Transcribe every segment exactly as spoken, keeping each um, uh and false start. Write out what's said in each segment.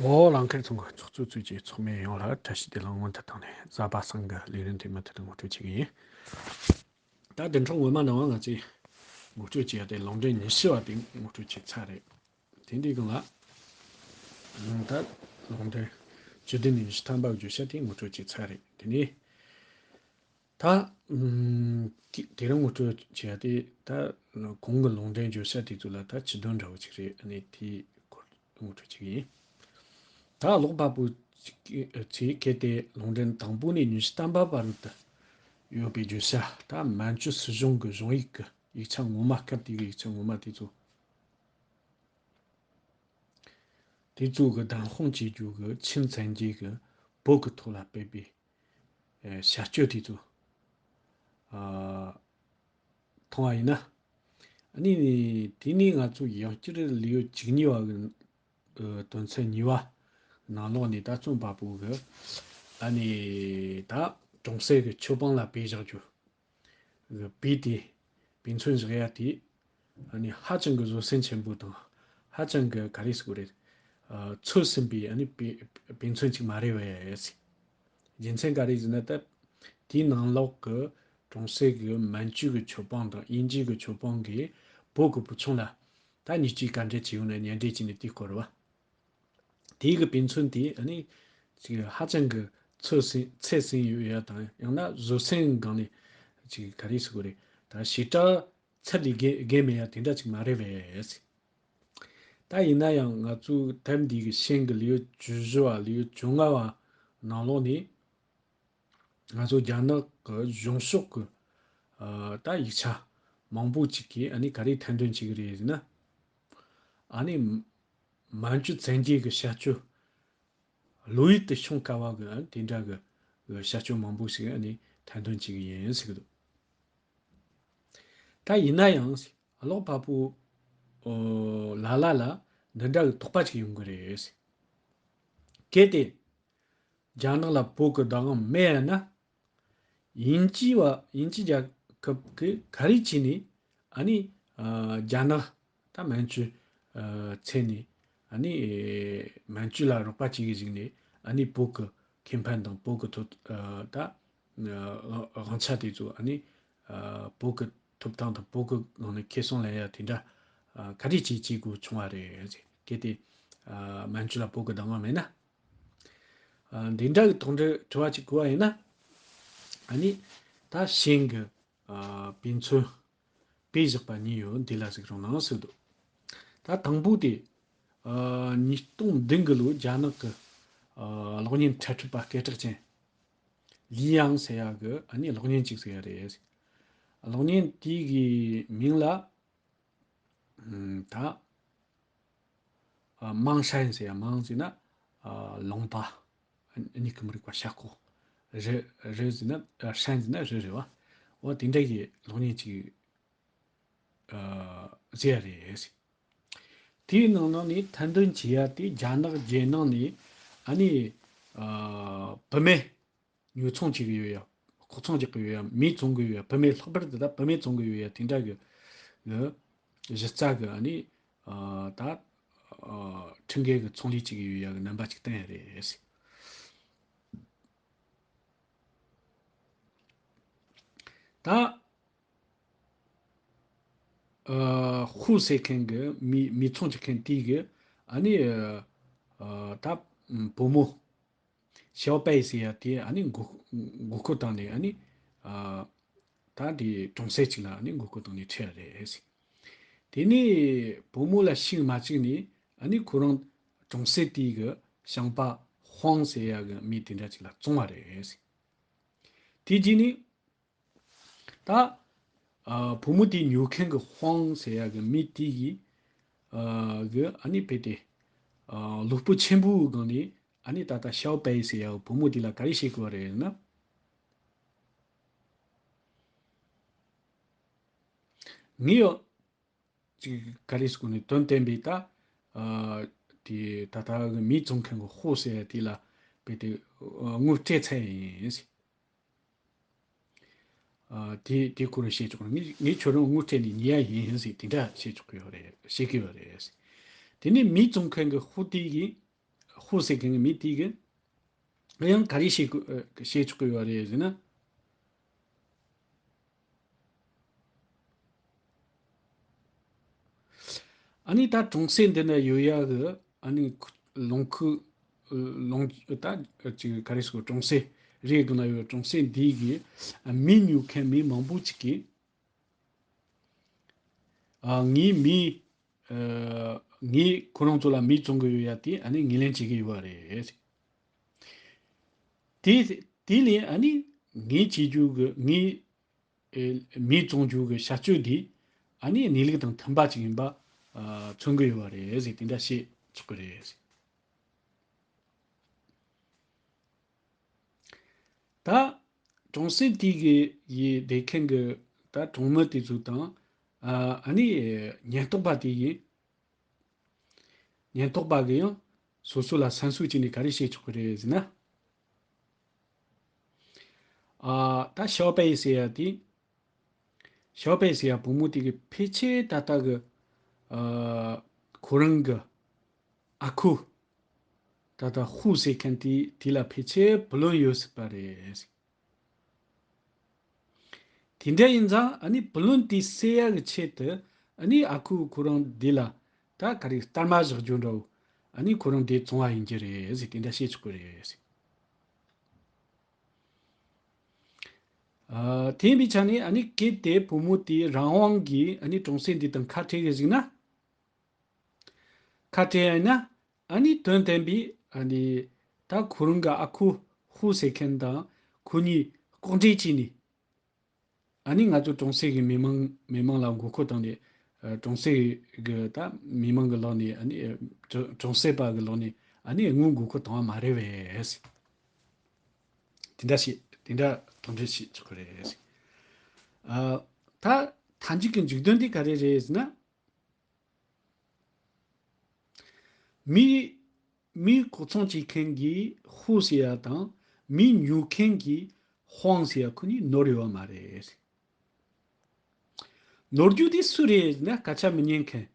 འོ། ལང་ཁའི་ཚང་གི་ཚོགས་གཙོ་གཙོས་ཀྱི་ཚོགས་མི་ཡོངས་ལ་བཀྲ་ཤིས་བདེ་ལེགས་སྔོན་དུ་བཏང་ནས། གཟའ་པ་སངས་ཀྱི་ལས་རིམ་དེ་མུ་མཐུད་དུ་ངོ་སྤྲོད་བྱེད་ཀྱི་ཡིན། ད་བདུན་ཕྲག་སྔོན་མ་ནང་ང་ཚོས་ངོ་སྤྲོད་བྱས་ཏེ། ལུང་འདྲེན་ཉི་ཤུ་བ་དེ་ངོ་སྤྲོད་བྱས་ཚར་རེད། དེ་འདྲའི་སྒང་ལ། ད་ལུང་འདྲེན་བཅུ་བདུན་ནས་ཉི་ཤུ་ཐམ་པ་བརྗོད་བྱ་དེ་ངོ་སྤྲོད་བྱས་ཚར་རེད། དེ་ནས་ད། ཨུམ། དེ་རིང་ངོ་སྤྲོད་བྱས་ཏེ། ད་གོང་གི་ལུང་འདྲེན་བརྗོད་བྱ་དེ་ཚོ་ལ་ད་ཕྱི་དོན་འདྲ་བོ་ཅིག་རེད། ཨ་ནི་དེའི་སྐོར་ངོ་སྤྲོད་བྱེད་ཀྱི་ཡིན། ད་ཀློག་པ་པོ་ཚོས་གལ་ཏེ་ལུང་འདྲེན་དང་པོ་ནས་ཉི་ཤུ་ཐམ་པ་བར་དུ་ཡོད་པའི་བརྗོད་བྱ། ད་མན་ཇུ་སྲིད་གཞུང་གི་གཞུང་ཡིག་གི་ཡིག་ཆ་ངོ་མ། སྐབས་དེ་གི་ཡིག་ཆ་ངོ་མ་དེ་ཚོ། དེ་ཚོ་གི་བདམས་དཔང་བྱེད་རྒྱུ་གི་ཆིན་ཚན་རྒྱལ་གྱིས་བོད་ཀྱི་ཐོག་ལ་སྤེལ་བའི་ཨེ། བྱ་སྤྱོད་དེ་ཚོ། ཨ། མཐོང་བ་ཡིན་ན། ཨ་ནི་དེ་ནས་ང་ཚོ་ཡང་བསྐྱར་ལེའུ་བཅུ་གཉིས་པ་གི་ཨ། དོན་ཚན་གཉིས་པ་ནང་ལོགས་ནས། ད་རྩོམ་པ་པོ་གིས་ཨ་ནི་ད་གྲོང་གསེབ་ཀྱི་ཆོས་སྤང་ལ་སྤེལ་བཞག་རྒྱུ་གི་དཔེ་དེ། དཔེ་མཚོན་བཞག་ཡ་དེ། ཨ་ནི་ཧ་ཅང་གི་བཟོད་བསྲན་ཆེན་པོ་དང་། ཧ་ཅང་གི་ག་རེ་ཟེར་དགོས་རེད། ཨ། ཚོད་ཟིན་པའི་ཨ་ནི་དཔེ་དཔེ་མཚོན་ཅིག་མ་རེད་པས། རྒྱུ་མཚན་ག་རེ་ཟེར་ན། ད་དེའི་ནང་ལོགས་ཀྱི་གྲོང་གསེབ་ཀྱི་མན་ཇུ་གི་ཆོས་སྤང་དང་དབྱིན་ཇི་གི་ཆོས་སྤང་གིས་བོད་ཀྱི་བུ་ཆུང་ལ། ད་མྱི་གཅིག་ག་འདྲ་བྱས་ཡོང་ན་གཉེན་འབྲེལ་བྱས་ནས་དེའི་སྐོར་བ། དེའི་གི་དཔེ་མཚོན་དེ་ཨ་ནི་ཅིག་ཧ་ཅང་གི་ཚོད་ཟིན། ཚད་ཟིན་ཡོད་ཡ་དང་། ཡང་ན་བཟོད་བསྲན་སྒང་ནས་ཅིག་ག་རེ་ཟེར་དགོས་རེད། ད་ཞེ་དྲག་ཚད་ལས་བརྒལ་བརྒལ་མེད་ཡ་དེ་འདྲ་ཅིག་མ་རེད་པས། ད་ཡིན་ན་ཡང་ང་ཚོའི་དེབ་འདི་གི་ཤིང་གི་ལེའུ་བཅུ་བཞི་བ། ལེའུ་བཅོ་ལྔ་བ་ནང་ལོགས་ནས། ང་ཚོ་རྒྱ་ནག་གི་གཞུང་ཕྱོགས་ཀྱི་ཨ། ད་ཡིག་ཆ་མང་པོ་ཅིག་གིས་ཨ་ནི་ག་རེ་ཐེར་འདོན་བྱེད་ཀྱི་རེད་ཟེར་ན། ཨ་ནི་མན་ཇུ་བཙན་རྒྱལ་གྱི་བྱ་སྤྱོད། བློ་ཡུལ་དུ་ཤོང་དཀའ་བ་གི། ཨ། དེ་འདྲ་གི་བྱ་སྤྱོད་མང་པོ་ཞིག་ཨ་ནི་ཐེར་འདོན་བྱེད་ཀྱི་ཡིན་ཟེར་གི་འདུག་ད་ཡིན་ན་ཡང་ཀློག་པ་པོ་ལ་ལ་ལ་འདི་འདྲ་གི་དོགས་པ་ཅིག་ཡོང་གི་རེད། གལ་ཏེ་རྒྱ་ནག་ལ་བོད་ཀྱི་བདག་དབང་མེད་ན། དབྱིན་ཇི་བ། དབྱིན་ཇི་རྒྱལ་ཁབ་ཀྱིས་ག་རེ་བྱས་ནས་ཨ་ནི་ཨ། རྒྱ་ནག་ད་མན་ཇུ་ཨ། མཚོན་ནས། ཨ་ནི་མན་ཇུ་ལ་རོགས་པ་བྱེད་ཀྱི་བཅུག་ནས། ཨ་ནི་བོད་ཀྱི་ཁེ་ཕན་དང་། བོད་ཀྱི་ཐོབ་ཨ། ད་ཨ། དབང་ཆ་དེ་ཚོ། ཨ་ནི་ཨ། བོད་ཀྱི་ཐོབ་ཐང་དང་བོད་ཀྱི་ངང་ནས་ཁེ་བཟང་ལེན་ཡ་དེ་འདྲ་ཨ། ག་རེ་བྱས་བྱེད་དགོས་བྱུང་བ་རེད། གལ་ཏེ་ཨ། མན་ཇུ་ལ་བོད་ཀྱི་བདག་དབང་མེད་ན། ཨ། འདི་འདྲ་གི་དོགས་འདྲི་དྲི་བ་ཅིག་གོ་བ་ཡིན་ན། ཨ་ནི་ད་ཤིང་གི་ཨ། དཔེ་མཚོན་དཔེ་བཞག་པ་གཉིས་ཡོད། འདི་ལ་གཟིགས་རོགས་གནང་ཟེར་འདུག་ད་དང་པོ་དེ། ཨ། ཉིས་སྟོང་བདུན་གི་ལོ་རྒྱ་ནག་གི་ཨ། གློག་བརྙན་འཁྲབ་ཁྲིད་པ་སྐད་གྲགས་ཅན་ལི་ཡང་ཟེར་ཡ་གི་ཨ་ནི་གློག་བརྙན་ཅིག་གཟིགས་ཡ་རེད། གློག་བརྙན་དེ་གི་མིང་ལ། ཨམ། ད་ཨ། མང་ཧྲན་ཟེར་ཡ། མང་ཟེར་ན་ཨ། ལུང་པ། ཨ་ནི་ཀུ་མ་རིག་པ་ཤ་ཁོག་རི། རི་ཟེར་ན་ཨ། ཧྲན་ཟེར་ན་རི་རེད་བ། འོ་དེ་འདྲ་གི་གློག་བརྙན་ཅིག་ཨ། གཟིགས་ཡ་རེད། དེའི་ནང་ནང་ནས་ཐེར་འདོན་བྱས་ཡ་དེ། རྒྱ་ནག་རྒྱལ་ནང་ནས་ཨ་ནི་ཨ། བུད་མེད་ཉོ་ཚོང་བྱེད་ཀྱི་ཡོད་ཡ། ལྐོག་ཚོང་རྒྱག་གི་ཡོད་ཡ། མི་བཙོང་གི་ཡོད་ཡ། བུད་མེད། ལྷག་པར་དུ་ད་བུད་མེད་བཙོང་གི་ཡོད་ཡ་དེ་འདྲ་གི་གི་གཞི་རྩ་གི་ཨ་ནི་ཨ། ད་ཨ། ཁྲིམས་འགལ་གི་ཚོང་ལས་བྱེད་ཀྱི་ཡོད་ཡ་གི་རྣམ་པ་ཅིག་བསྟན་ཡ་རེད། ད་ཨ། ཧུ་ཟེར་མཁན་གི་མི་མི་ཚོང་བྱེད་མཁན་དེ་གི་ཨ་ནི་ཨ། ད་བུ་མོ་ཞའོ་པའེ་ཟེར་ཡ་དེ་ཨ་ནི་མགོ་མགོ་སྐོར་བཏང་ནས། ཨ་ནི་ཨ། ད་དེ་གྲོང་གསེབ་ཅིག་ལ་ཨ་ནི་མགོ་སྐོར་བཏང་ནས་ཁྲིད་ཡ་རེད། དེ་ནས་བུ་མོ་ལ་ཤིང་མ་བཅུག་ནས། ཨ་ནི་ཁོ་རང་གྲོང་གསེབ་དེའི་གི་ཞིང་པ་ཧོང་ཟེར་ཡ་གི་མི་དེ་འདྲ་ཅིག་ལ་བཙོང་བ་རེད། དེ་རྗེས་ནས་ད་ཨ། བུ་མོ་དེ་ཉོ་མཁན་གི་ཧོང་ཟེར་ཡ་གི་མི་དེ་གིས་ཨ། གི་ཨ་ནི་དཔེ་དེ་ཨ། ལུས་པོ་ཆེན་པོའི་སྒང་ནས་ཨ་ནི་ད་ལྟ་ཞའོ་པའེ་ཟེར་ཡ་བུ་མོ་དེ་ལ་ག་རེ་བཤད་དགོས་པ་རེད་ན། ངས་ཡང་ཅིག་ག་རེ་ཟེར་དགོས་ནི། དོན་བསྟན་པའི་ད་ཨ། དེ་ད་ལྟ་གི་མི་བཙོང་མཁན་གི་ཧོ་ཟེར་ཡ་དེ་ལ་དཔེ་དེ་ཨ། དངུལ་སྤྲད་ཚར་ཡིན་ཟེར། ཨ། དེ་དེ་ཁོ་རང་བཤད་ཆོག་གི། ངས་ངས་ཁྱོད་རང་དངུལ་སྤྲད་ནས་ཉོ་ཡ་ཡིན་ཟེར། དེ་འདྲ་བཤད་ཆོག་གི་ཡོད་རེད། བཤད་ཀྱི་ཡོད་རེད། དེ་ནས་མི་བཙོང་མཁན་གི་ཧོ་དེ་གིས་ ཧུ་ཟེར་མཁན་གྱི་མི་དེ་གིས་ཡང་ག་རེ་བཤད་དགོས་བཤད་ཆོག་གི་ཡོད་རེད་ཟེར་ན། ཨ་ནི་ད་གྲོང་གསེབ་འདི་ན་ཡོད་ཡག་གི་ཨ་ནི་ལུང་ཁུག་ལུང་ད་ཅིག་ག་རེ་ཟེར་གྲོང་གསེབ་རེད་གི་ན་ཡོད། གྲོང་གསེབ་འདི་གི་མི་ཉོ་མཁན་མི་མང་པོ་ཅིག་གིས་ཨ་ངའི་མི་ཨ་ངས་ཁོ་རང་ཚོ་ལ་མི་བཙོང་གི་ཡོད་ཡ་དེ་ཨ་ནི་ངོས་ལེན་བྱེད་ཀྱི་ཡོད་རེད། དེ་དེ་ལས་ཨ་ནི་ངས་བྱེད་རྒྱུ་གི་ངས་ཨེ་མི་བཙོང་རྒྱུ་གི་བྱ་སྤྱོད་འདི་ཨ་ནི་གནས་ལུགས་དང་མཐུན་པ་ཅིག་ཡིན་པ་ཨ་མཚོན་གི་ཡོད་རེད་ཟེར། དེ་འདྲ་བཤད་ཆོག་གི་རེད། ད་གྲོང་གསེབ་དེ་གི་ཡི་བསྡད་མཁན་གི་ད་གྲོང་མི་དེ་ཚོ་དང་ཨ་ཨ་ནི་ཉེན་རྟོག་པ་དེ་ཡིས་ཉེན་རྟོག་པ་གིས་ཡང་སོ་སོ་ལ་སེམས་གསོ་བྱས་ནས་ག་རེ་བྱེད་ཆོག་གི་རེད་ཟེར་ན། ཨ་ད་ཞའོ་པའེ་ཟེར་ཡ་དེ། ཞའོ་པའེ་ཟེར་ཡ་བུ་མོ་དེ་གིས་ཕལ་ཆེར་ད་ལྟ་གི་ཨ་ཁོ་རང་གི་ཨ་ཁུ་ད་ལྟ་ཧུ་ཟེར་མཁན་དེ་དེ་ལ་ཕལ་ཆེར་བུ་ལོན་ཡོད་སྲིད་པ་རེད། དེ་འདྲ་ཡིན་ཙང་ཨ་ནི་བུ་ལོན་དེ་སེལ་ཡག་གི་ཆེད་དུ་ཨ་ནི་ཨ་ཁུ་ཁོ་རང་འདི་ལ་ད་ག་རེ་སྟར་མ་བཞག་རྒྱུ་འདྲ་བོ། ཨ་ནི་ཁོ་རང་འདི་བཙོང་བ་ཡིན་གྱི་རེད་ཟེར། དེ་འདྲ་བཤད་ཆོག་གི་རེད་ཟེར། ཨ་དེ་ཡིན་པའི་ཆ་ནས་ཨ་ནི་གལ་ཏེ་བུ་མོ་དེ་རང་དབང་གིས་ཨ་ནི་གྲོང་གསེབ་འདི་དང་ཁ་བྲལ་གི་བཞག་ན། ཁ་བྲལ་ཡིན་ན་ཨ་ནི་དོན་བསྟན་པའི་ཨ་ནི་ད་ཁོ་རང་གི་ཨ་ཁུ་ཧུ་ཟེར་མཁན་དང་ཁོ་གཉིས་ལྐོག་འབྲེལ་བྱས་ནས་ཨ་ནི་ང་ཚོ་གྲོང་གསེབ་ཀྱི་མི་མང་མི་མང་ལ་མགོ་སྐོར་བཏང་ནས་ཨ་གྲོང་གསེབ་ཀྱི་ད་མི་མང་གི་ལག་ནས་ཨ་ནི་ཨ་གྲོང་གྲོང་གསེབ་པ་གི་ལག་ནས་ཨ་ནི་དངུལ་མགོ་སྐོར་བཏང་བ་མ་རེད་པས། དེ་འདྲ་ཞིག་དེ་འདྲ་དོགས་འདྲི་ཞིག་ཆགས་ཀྱི་རེད། ཨ་ད་མཐའ་མཇུག་གི་མཇུག་དོན་འདི་ག་རེ་རེད་ཟེར་ན། མི་མི་ལྐོག་ཚོང་བྱེད་མཁན་གྱི་ཧུ་ཟེར་ཡ་དང་མི་ཉོ་མཁན་གྱི་ཧོང་ཟེར་ཡ་ཁོ་གཉིས་ནོར་ཡོད་པ་མ་རེད། ནོར་རྒྱུ་དེ་སུ་རེད་ཟེར་ན་སྐད་ཆ་མི་ཉན་མཁན།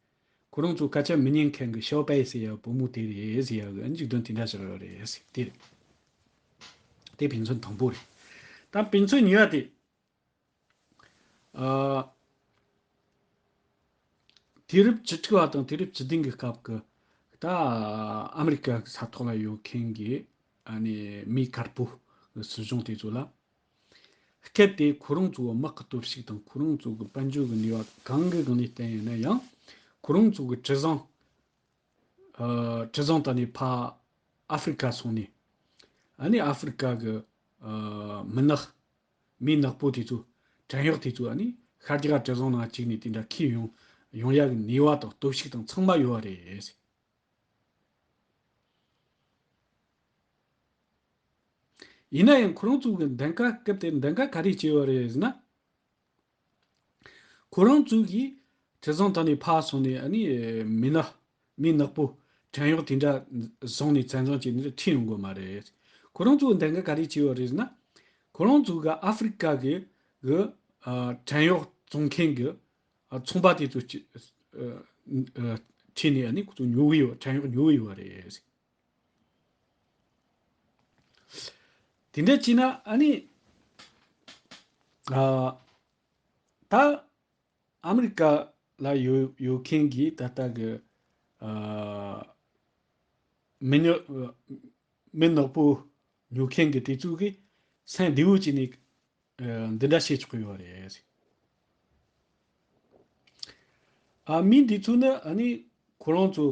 ཁོ་རང་ཚོ་སྐད་ཆ་མི་ཉན་མཁན་གྱི་ཞའོ་པའེ་ཟེར་ཡ་བུ་མོ་དེ་རེད་ཟེར་ཡ་གི་མཇུག་དོན་དེ་འདྲ་ཞིག་ཡོད་རེད་ཟེར། དེ་རེད། དེ་དཔེ་མཚོན་དང་པོ་རེད། ད་དཔེ་མཚོན་གཉིས་པ་དེ། ཨ། དུས་རབས་བཅུ་དྲུག་པ་དང་དུས་རབས་བཅུ་བདུན་གྱི་སྐབས་ཀྱི་ད་ཨ་མི་རི་ཀ་གི་ས་ཐོག་ལ་ཡོད་མཁན་གྱི་ཨ་ནི་མི་དཀར་པོ་གི་སྲིད་གཞུང་དེ་ཚོ་ལ་སྐབས་དེ་ཁོ་རང་ཚོ་དམག་གི་སྟོབས་ཤུགས་དང་ཁོ་རང་ཚོ་གི་དཔལ་འབྱོར་གྱི་ནུས་པ་གང་གི་སྒང་ནས་བསྟན་ཡིན་ན་ཡང་ཁོ་རང་ཚོ་གི་གྲུ་གཟིངས་ཨ་གྲུ་གཟིངས་དང་ནི་ཕར་ཨ་ཧྥེ་རི་ཀ་སོང་ནས་ཨ་ནི་ཨ་ཧྥེ་རི་ཀ་གི་ཨ་མི་ནག་མི་ནག་པོ་དེ་ཚོ་བྲན་གཡོག་དེ་ཚོ་ཨ་ནི་ཤར་རྒྱག་གྲུ་གཟིངས་ནང་བཅུག་ནས་དེ་འདྲ་ཁྱེར་ཡོང་ཡོང་ཡག་གི་ནུས་པ་དང་སྟོབས་ཤུགས་དང་ཚང་མ་ཡོད་པ་རེད། ཡིན་ན་ཡང་ཁོ་རང་ཚོ་གི་འདེམས་ཀ་སྐབས་དེར་འདེམས་ཀ་ག་རེ་བྱས་པ་རེད་ཟེར་ན། ཁོ་རང་ཚོ་གིས་གྲུ་གཟིངས་དང་ནི་ཕར་སོང་ནས་ཨ་ནི་མི་ནག་མི་ནག་པོ་བྲན་གཡོག་དེ་འདྲ་བཟུང་ནས་བཙན་བཟུང་བྱས་ནས་ཁྲིད་ཡོང་དགོས་མ་རེད། ཁོ་རང་ཚོ་གི་འདེམས་ཀ་ག་རེ་བྱས་པ་རེད་ཟེར་ན། ཁོ་རང་ཚོ་གི་ཨ་ཧྥེ་རི་ཀ་གི་གི་ཨ་བྲན་གཡོག་བཙོང་མཁན་གི་ཨ་ཚོང་པ་དེ་ཚོ་ཅི་ཨ་ཨ་ཁྲིད་ནས་ཨ་ནི་ཁོ་ཚོ་ཉོ་གི་ཡོད། བྲན་གཡོག་ཉོ་གི་ཡོད་རེད། དེ་འདྲ་བྱས་ན་ཨ་ནི་ཨ་ད་ཨ་མི་རི་ཀ་ལ་ཡོད་ཡོད་མཁན་གྱི་ད་ལྟ་གི་ཨ་མི་ཉོ་མི་ནག་པོ་ཉོ་མཁན་གྱི་དེ་ཚོ་གིས་སེམས་བདེ་བོ་བྱས་ནས་ཨ་འདི་འདྲ་བྱེད་ཆོག་གི་ཡོད་རེད། ཨ་མི་འདི་ཚོ་ནི་ཨ་ནི་ཁོ་རང་ཚོ་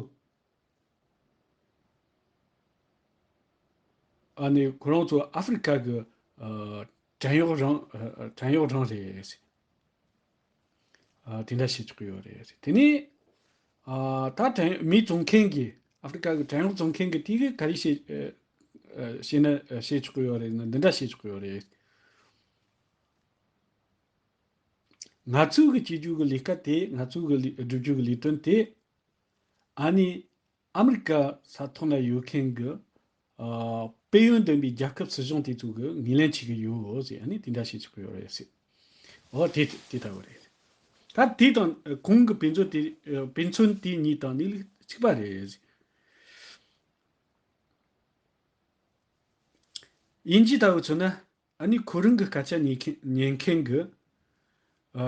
ཨ་ནི་ཁོ་རང་ཚོ་ཨ་ཧྥེ་རི་ཀ་གི་ཨ་བྲན་གཡོག་རང་ཨ་བྲན་གཡོག་རང་རེད། ཨ་དེ་འདྲ་བྱེད་ཆོག་གི་ཡོད་རེད། དེ་ནས་ཨ་ད་བྲན་མི་བཙོང་མཁན་གྱི་ཨ་ཧྥེ་རི་ཀ་གི་བྲན་གཡོག་བཙོང་མཁན་གྱི་དེ་གི་ག་རེ་བྱེད་ཨ་ཨ་བྱེད་ན་ཨ་བྱེད་ཆོག་གི་ཡོད་རེད་ན་འདི་འདྲ་བྱེད་ཆོག་གི་ཡོད་རེད། ང་ཚོའི་གི་བྱེད་རྒྱུ་གི་ལས་ཀ་དེ་ང་ཚོའི་གི་ལས་སྒྲུབ་རྒྱུ་གི་ལས་དོན་དེ་ཨ་ནི་ཨ་མི་རི་ཀ་ས་ཐོག་ན་ཡོད་མཁན་གི་ཨ་དཔལ་ཡོན་ལྡན་པའི་རྒྱལ་ཁབ་སྲིད་གཞུང་དེ་ཚོ་གི་ངོས་ལེན་བྱེད་གི་ཡོད་ཟེར་ཨ་ནི་དེ་འདྲ་བྱེད་ཆོག་གི་ཡོད་རེད་ཟེར། འོ་དེ་དེ་ལྟ་བུ་རེད། ད་དེ་དང་གོང་གི་དཔེ་མཚོན་དེ་དཔེ་མཚོན་དེ་གཉིས་དང་གནས་ལུགས་གཅིག་པ་རེད་ཟེར། དབྱིན་ཇི་ལྟ་བུ་མཚོན་ན་ཨ་ནི་ཁོ་རང་གི་སྐད་ཆ་ཉན་མཁན་ཉན་མཁན་གི་ཨ་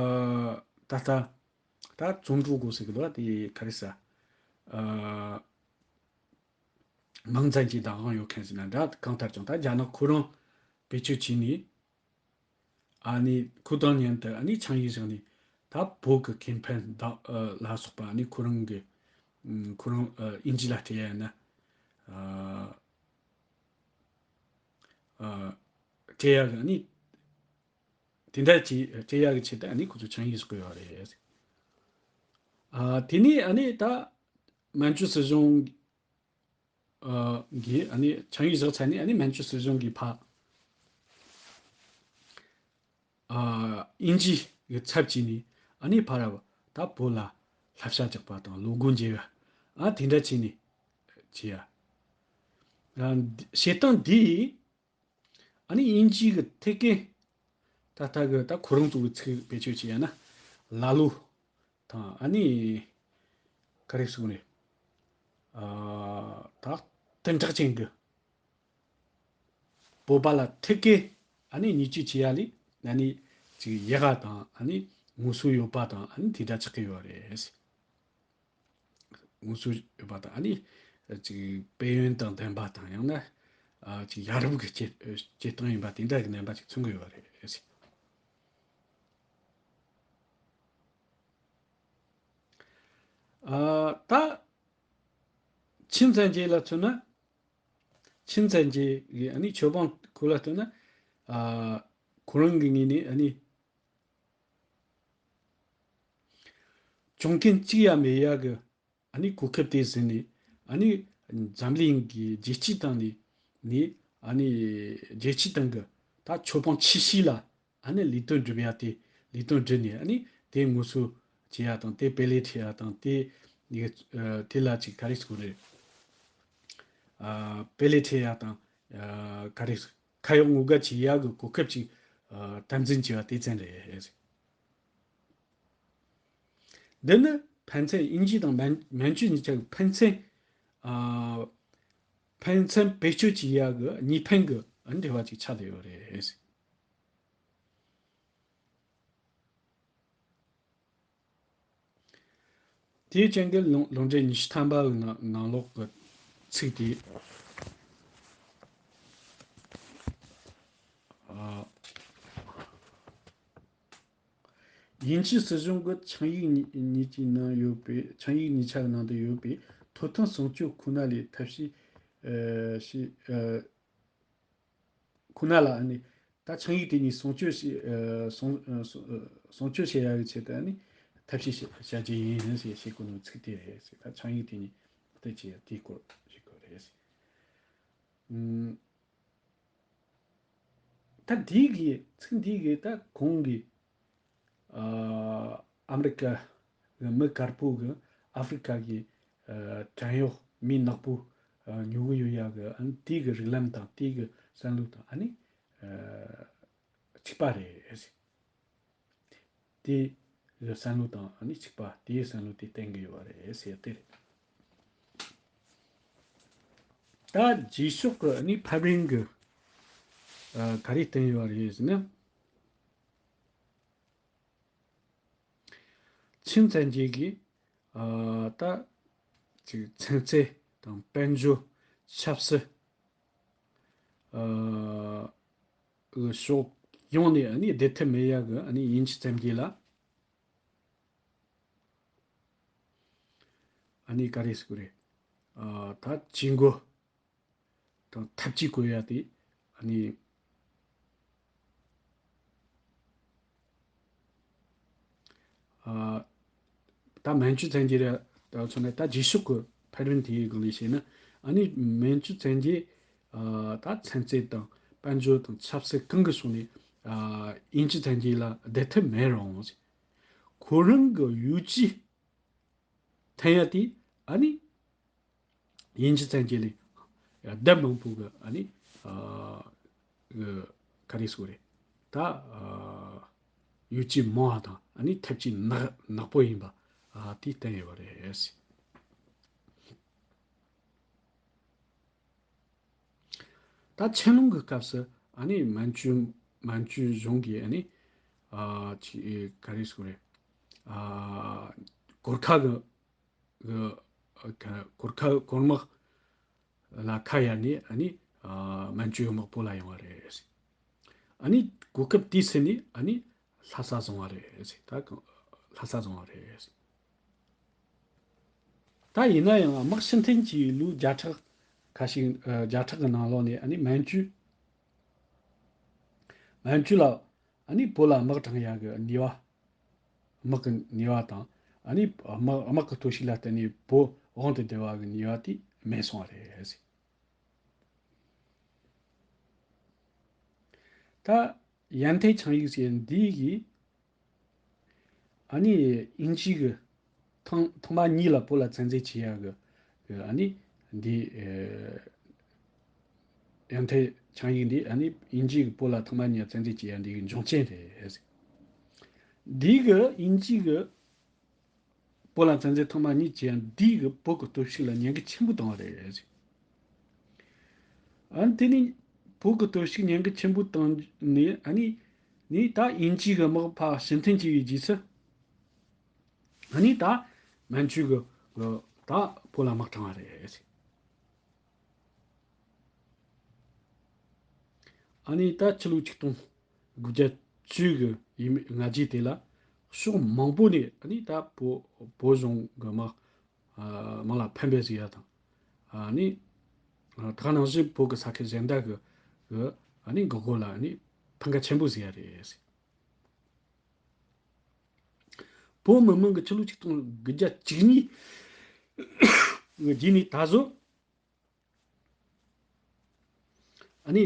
ད་ལྟ་ད་ཙུང་ཀྲུའུ་གོ་ཟེར་གི་འདུག་བ། དེ་ག་རེ་ཟ་ཨ་མིང་ཙམ་གྱི་བདག་དབང་ཡོད་མཁན་ཟེར་ན་འདྲ། གང་ལྟར་ཀྱང་ད་རྒྱ་ནག་ཁོ་རང་བེད་སྤྱོད་བྱས་ནས་ཨ་ནི་ཁོ་དང་མཉམ་དུ་ཨ་ནི་ཆིངས་ཡིག་བཞག་ནས་ད་བོད་ཀྱི་ཁེ་ཕན་དག་ཨ་ལ་སོགས་པ་ཨ་ནི་ཁོ་རང་གི་ཨ་ཁོ་རང་ཨ་དབྱིན་ཇི་ལ་སྤྲད་ཡ་ཡིན་ན་ཨ་ཨ་སྤྲད་ཡ་གི་ཨ་ནི་དེ་འདྲ་བྱས་སྤྲད་ཡ་གི་ཆེད་དུ་ཨ་ནི་ཁོ་ཚོས་ཆིངས་ཡིག་བཞག་གི་ཡོད་རེད། ཨ་དེ་ནས་ཨ་ནི་ད་མན་ཇུ་སྲིད་གཞུང་ཨ་གིས་ཨ་ནི་ཆིངས་ཡིག་བཞག་ཚར་ནས་ཨ་ནི་མན་ཇུ་སྲིད་གཞུང་གིས་ཕ་ཨ་དབྱིན་ཇི་གི་ཚབ་བྱས་ནས་ཨ་ནི་ཕར་ད་བོད་ལ་བསླབ་བྱ་རྒྱག་པ་དང་བློ་སྒོ་འབྱེད་པ་ཨ་དེ་འདྲ་བྱས་ནས་བྱས་ཡ། ཨ་བྱེད་སྟངས་འདིས་ཨ་ནི་དབྱིན་ཇི་གི་ཐད་ཀའི་ད་ལྟ་གི་ད་ཁོ་རང་ཚོ་གི་ཚིག་བེད་སྤྱོད་བྱས་ཡ་ན་ལ་ལུ་དང་ཨ་ནི་ག་རེ་ཟེར་དགོས་རེད། ཨ་ད་དུམ་གྲ་ཅན་གི་བོད་པ་ལ་ཐད་ཀའི་ཨ་ནི་བརྙས་བཅོས་བྱེད་ཡ་ལས་ཨ་ནི་ཅིག་ཡག་ག་དང་ཨ་ནི་ངོ་སོ་ཡོད་པ་དང་ཨ་ནི་དེ་འདྲ་ཆགས་ཀྱི་ཡོད་རེད། ངོ་སོ་ཡོད་པ་དང་ཨ་ནི་ཅིག་དཔལ་ཡོན་དང་ལྡན་པ་དང་ཡང་ན་ཨ་ཅིག་ཡ་རབས་ཀྱི་སྐྱེ་སྐྱེ་སྟངས་ཡིན་པ་དེ་འདྲ་གི་རྣམ་པ་ཅིག་མཚོན་གྱི་ཡོད་རེད། ཨ་ད་ཆིན་ཙན་ཅེ་ལ་མཚོན་ན། ཆིན་ཙན་ཅེ་གི་ཨ་ནི་ཆོས་དཔོན་ཁོ་ལ་མཚོན་ན། ཨ་ཁོ་རང་གི་ངོས་ནས་ཨ་ནི་བྱུང་རྐྱེན་གཅིག་ཡང་མེད་ཡ་གི་ཨ་ནི་གོ་སྐབས་དེ་ཟིན་ནས་ཨ་ནི་འཛམ་གླིང་གི་རྒྱལ་སྤྱིའི་སྟེང་ནས་ནས་ཨ་ནི་རྒྱལ་སྤྱིའི་སྟེང་གི་ད་ཆོས་དཔོན་ཆེ་ཤོས་ལ་ཨ་ནི་ལས་དོན་སྒྲུབ་ཡ་དེ་ལས་དོན་སྒྲུབ་ནས་ཨ་ནི་དེ་ངོ་སོ་བྱེད་ཡ་དང་དེ་དཔེ་ལེགས་ཁྲིད་ཡ་དང་དེ་ཨ་དེ་ལ་ཅིག་ག་རེ་ཟེར་དགོས་རེད། ཨ་དཔེ་ལེགས་ཁྲིད་ཡ་དང་ཨ་ག་རེ་ཟེར་ཁ་ཡོག་ངོ་དགའ་བྱེད་ཡ་གི་གོ་སྐབས་ཅིག་ཨ་དམ་འཛིན་བྱས་པ་དེ་ཙམ་རེད། འདི་ནི་ཕན་ཚུན་དབྱིན་ཇི་དང་མན་མན་ཇུ་གཉིས་ཆ་གི་ཕན་ཚུན་ཨ་ཕན་ཚུན་བེད་སྤྱོད་བྱེད་ཡ་གི་གཉིས་ཕན་གི་འབྲེལ་བ་ཅིག་ཆགས་བསྡད་ཡོད་རེད། དེའི་རྐྱེན་གྱིས་ལུང་ལུང་འདྲེན་ཉི་ཤུ་ཐམ་པ་གི་ནང་ནང་ལོགས་ཀྱི་ཚིག་དེ། ཨ། དབྱིན་ཇིའི་སྲིད་གཞུང་གི་ཆིངས་ཡིག་གཉིས་གཉིས་ཀྱི་ནང་ཡོད་པའི་ཆིངས་ཡིག་གཉིས་ཆ་གི་ནང་དུ་ཡོད་པའི་ཐོབ་ཐང་སྲུང་སྐྱོབ་ཁོ་ན་ལས་ཐབས་ཤེས་ཨ་ཤེས་ཨ་ཁོ་ན་ལ་ཨ་ནི་ད་ཆིངས་ཡིག་དེ་གཉིས་སྲུང་སྐྱོབ་བྱེད་ཨ་སྲུང་ཨ་སྲུང་ཨ་སྲུང་སྐྱོབ་བྱེད་ཡ་གི་ཆེད་དུ་ཨ་ནི་ཐབས་ཤེས་བྱ་བྱ་རྒྱུ་ཡིན་ཟེར་བཤད་གོ་ནོ་ཚིག་དེ་རེད་ཟེར། ད་ཆིངས་ཡིག་དེ་གཉིས་དེ་བྱེད་ཡ་དེའི་སྐོར་བཤད་གོ་རེད་ཟེར། ཨུམ། ད་འདི་གི་ཚིག་འདི་གི་ད་གོང་གི་ཨ་ཨ་མི་རི་ཀ་གི་མི་དཀར་པོ་གི་ཨ་ཧྥི་རི་ཀ་གི་ཨ་བྲན་གཡོག་མི་ནག་པོ་ཨ་ཉོ་གི་ཡོད་ཡ་གི་ཨ་དེ་གི་རིགས་ལམ་དང་དེ་གི་བསམ་བློ་དང་ཨ་ནི་ཨ་གཅིག་པ་རེད། དེ་གི་བསམ་བློ་དང་ཨ་ནི་གཅིག་པ་དེའི་བསམ་བློ་དེ་བསྟན་གི་ཡོད་པ་རེད་ཟེར་དེ་རེད། ད་རྗེས་ཕྱོགས་ཀྱི་ཨ་ནི་ཕབ་རིན་གི་ཨ་ག་རེ་བསྟན་ཡོད་པ་རེད་ཟེར་ན། ཆིན་ཙན་ཅེ་གིས་ཨ་ད་ཅིག་ཚན་རྩལ་དང་དཔལ་འབྱོར་ཆབ་སྲིད་ཨ་གི་ཕྱོགས་ཡོངས་ནས་ཨ་ནི་བདེ་ཐབས་མེད་ཡ་གི་ཨ་ནི་དབྱིན་ཇི་ཙན་ཅེ་ལ་ཨ་ནི་ག་རེ་ཟེར་དགོས་རེད། ཨ་ད་ཇུས་འགོད་དང་ཐབས་ཇུས་བཀོད་ཡ་དེ་ཨ་ནི་ཨ་ད་མན་ཇུ་ཙན་ཅེ་ར་ད་མཚོན་ན་ད་རྗེས་ཕྱོགས་ཀྱི་ཕན་རིན་དེའི་སྒང་ནས་བཤད་ན་ཨ་ནི་མན་ཇུ་ཙན་ཅེ་ཨ་ད་ཚན་རྩལ་དང་དཔལ་འབྱོར་དང་ཆབ་སྲིད་གང་གི་ཕྱོགས་ནས་ཨ་དབྱིན་ཇི་ཙན་ཅེ་ལ་བདེ་ཐབས་མེད་རུང་ཁོ་རང་གི་ཡུལ་གྱི་ཐོན་ཡ་དེ་ཨ་ནི་དབྱིན་ཇི་ཙན་ཅེ་ལས་ལྡབ་མང་པོ་གི་ཨ་ནི་ཨ་གི་ག་རེ་ཟེར་དགོས་རེད། ད་ཨ་ཡུལ་གྱི་མང་བ་དང་ཨ་ནི་ཐབས་ཇུས་ནག་ནག་པོ་ཡིན་པ་ཨ་དེ་བསྟན་ཡོད་པ་རེད། ད་ཆན་ལུང་གི་སྐབས་སུ་ཨ་ནི་མན་ཇུ་མན་ཇུ་གཞུང་གིས་ཨ་ནི་ཨ་ཅི་ག་རེ་ཟེར་རེད། ཨ་གོར་ཁ་གི་གི་ག་གོར་ཁ་གོར་དམག་ལ་ཁ་གཡར་ནས་ཨ་ནི་ཨ་མན་ཇུའི་དམག་བོད་ལ་ཡོང་བ་རེད། ཨ་ནི་གོ་སྐབས་དེའི་ཚེ་ནས་ཨ་ནི་ལྷ་ས་བཟུང་བ་རེད། ད་ལྷ་ས་བཟུང་བ་རེད། ད་ཡིན་ན་ཡང་དམག་ཕྱི་འཐེན་གྱི་ལོ་བརྒྱ་ཕྲག་ཁ་ཤས་ཨ་བརྒྱ་ཕྲག་གི་ནང་ལོགས་ནས་ཨ་ནི་མན་ཇུ་མན་ཇུ་ལ་ཨ་ནི་བོད་ལ་དམག་དྲངས་ཡག་གི་ནུས་པ། དམག་གི་ནུས་པ་དང་ཨ་ནི་དམག་དམག་གི་སྟོབས་ཤུགས་ལ་བརྟེན་ནས་བོད་དབང་དུ་བསྡུ་བ་གི་ནུས་པ་དེ་མེད་སོང་བ་རེད། ད་ཡན་ཐེ་ཆིང་ཡིག་ཟེར་འདི་གིས་ཨ་ནི་དབྱིན་ཇི་གི་ཐེངས་ཐེངས་མ་གཉིས་ལ་བོད་ལ་བཙན་འཛུལ་བྱེད་ཡག་གི་ཨ་ནི་འདི་ཡན་ཐེ་ཆིང་ཡིག་འདི་ཨ་ནི་དབྱིན་ཇི་གི་བོད་ལ་ཐེངས་མ་གཉིས་བཙན་འཛུལ་བྱེད་ཡག་འདི་གི་འབྱུང་རྐྱེན་རེད། འདི་གི་དབྱིན་ཇི་གི་བོད་ལ་བཙན་འཛུལ་ཐེངས་མ་གཉིས་བྱས་འདི་གི་བོད་ཀྱི་སྟོབས་ཤུགས་ལ་ཉེན་ཁ་ཆེན་པོ་བཏང་བ་རེད། ཨ་ནི་དེ་ནི་བོད་ཀྱི་སྟོབས་ཤུགས་ཉེན་ཁ་ཆེན་པོ་བཏང་ནས་ཨ་ནི་ནི་ད་དབྱིན་ཇི་གི་དམག་ཕར་ཕྱིར་འཐེན་བྱས་པའི་རྗེས་སུ་ཨ་ནི་ད་མན་ཇུ་གི་གི་ད་བོད་ལ་དམག་དྲངས་པ་རེད། ཨ་ནི་ད་ཕྱི་ལོ་ཆིག་སྟོང་དགུ་བརྒྱ་བཅུ་གི་ཡས་མས་ལྔ་བརྒྱ་དེ་ལ་ཕྱོགས་མང་པོ་ནས་ཨ་ནི་ད་བོད་བོད་གཞུང་གི་དམག་ཨ་དམག་ལ་ཕན་པ་ཟིག་ཡ་དང་། ཨ་ནི་ཨ་ད་ག་ནང་བཞིན་བོད་ཀྱི་ས་ཁུལ་གཞན་དག་གི་གི་ཨ་ནི་འགག་སྒོ་ལ་ཨ་ནི་ཕན་ཁ་ཆེན་པོ་ཟིག་ཡ་རེད། བོད་མི་མང་གི་ཕྱི་ལོ་ཆིག་སྟོང་དགུ་བརྒྱ་བཅུ་གཉིས་གི་རྗེས་ནས་ད་གཟོད། ཨ་ནི།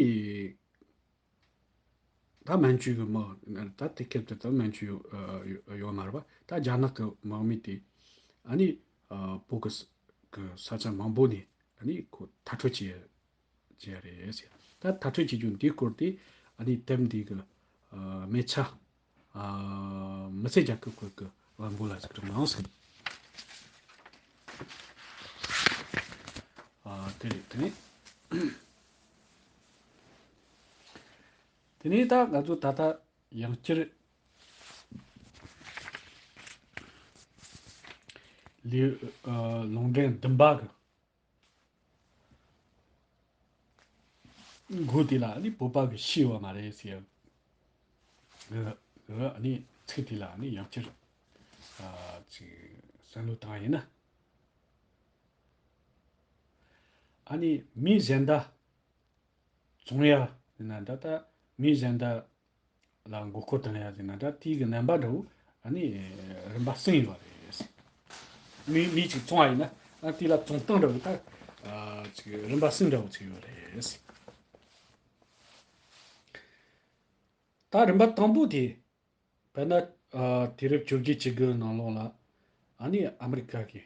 ད་མན་ཇུ་གི་དམག་ད་དེ་སྐབས་དེ་ད་མན་ཇུ་ཡོད་ཡོད་མ་རེད་པ། ད་རྒྱ་ནག་གི་དམག་མི་དེ་ཨ་ནི་བོད་གི་ས་གི་ས་ཆ་མང་པོ་ནས་ཨ་ནི་ཁོ་མཐར་སྐྲོད་བྱས་བྱས་རེད་ཟེར། ད་མཐར་སྐྲོད་བྱེད་རྒྱུ་འདིའི་སྐོར་དེ་ཨ་ནི་དེབ་འདི་གི་མེ་ཆ། ཨ། མི་ཚེ་རྒྱལ་ཁབ་ཁུལ་གྱི་དབང་པོ་ལ་གཟིགས་རོགས་གནང་ཟེར། ཨ། དེ་རེད། དེ་ནས་དེ་ནས་ད་ང་ཚོ་ད་ལྟ་ཡང་བསྐྱར་ལི། ཨ། ལུང་འདྲེན་བདུན་པ་གི་མགོ་དེ་ལ་ནི་བོད་པ་གི་ཤི་ཡོད་མ་རེད་ཟེར། ཨ། ཨ་ནི་ཚིག་དེ་ལ་ནི་ཡང་བསྐྱར་ཨ་ཅིག་བསམ་བློ་བཏང་ཡིན་ན། ཨ་ནི་མི་གཞན་དག་བཙོང་ཡ་ཟེར་ན་འདྲ། ད་མི་གཞན་དག་ལ་མགོ་སྐོར་བཏང་ཡ་ཟེར་ན་འདྲ། དེའི་གི་རྣམ་པ་འདྲ་བོ་ཨ་ནི་རིམ་པ་གསུམ་ཡོད་རེད། མི་མི་གཅིག་བཙོང་བ་ཡིན་ན་ཨ་དེ་ལ་བཙོང་སྟངས་འདྲ་བོ་ད་ཨ་ཅིག་རིམ་པ་གསུམ་འདྲ་བོ་ཅིག་ཡོད་རེད། ད་རིམ་པ་དང་པོ་དེ་དཔེར་ན་ཨ་དུས་རབས་བཅོ་བརྒྱད་བཅུ་དགུ་ནང་ལོགས་ལ་ཨ་ནི་ཨ་མི་རི་ཀ་གི་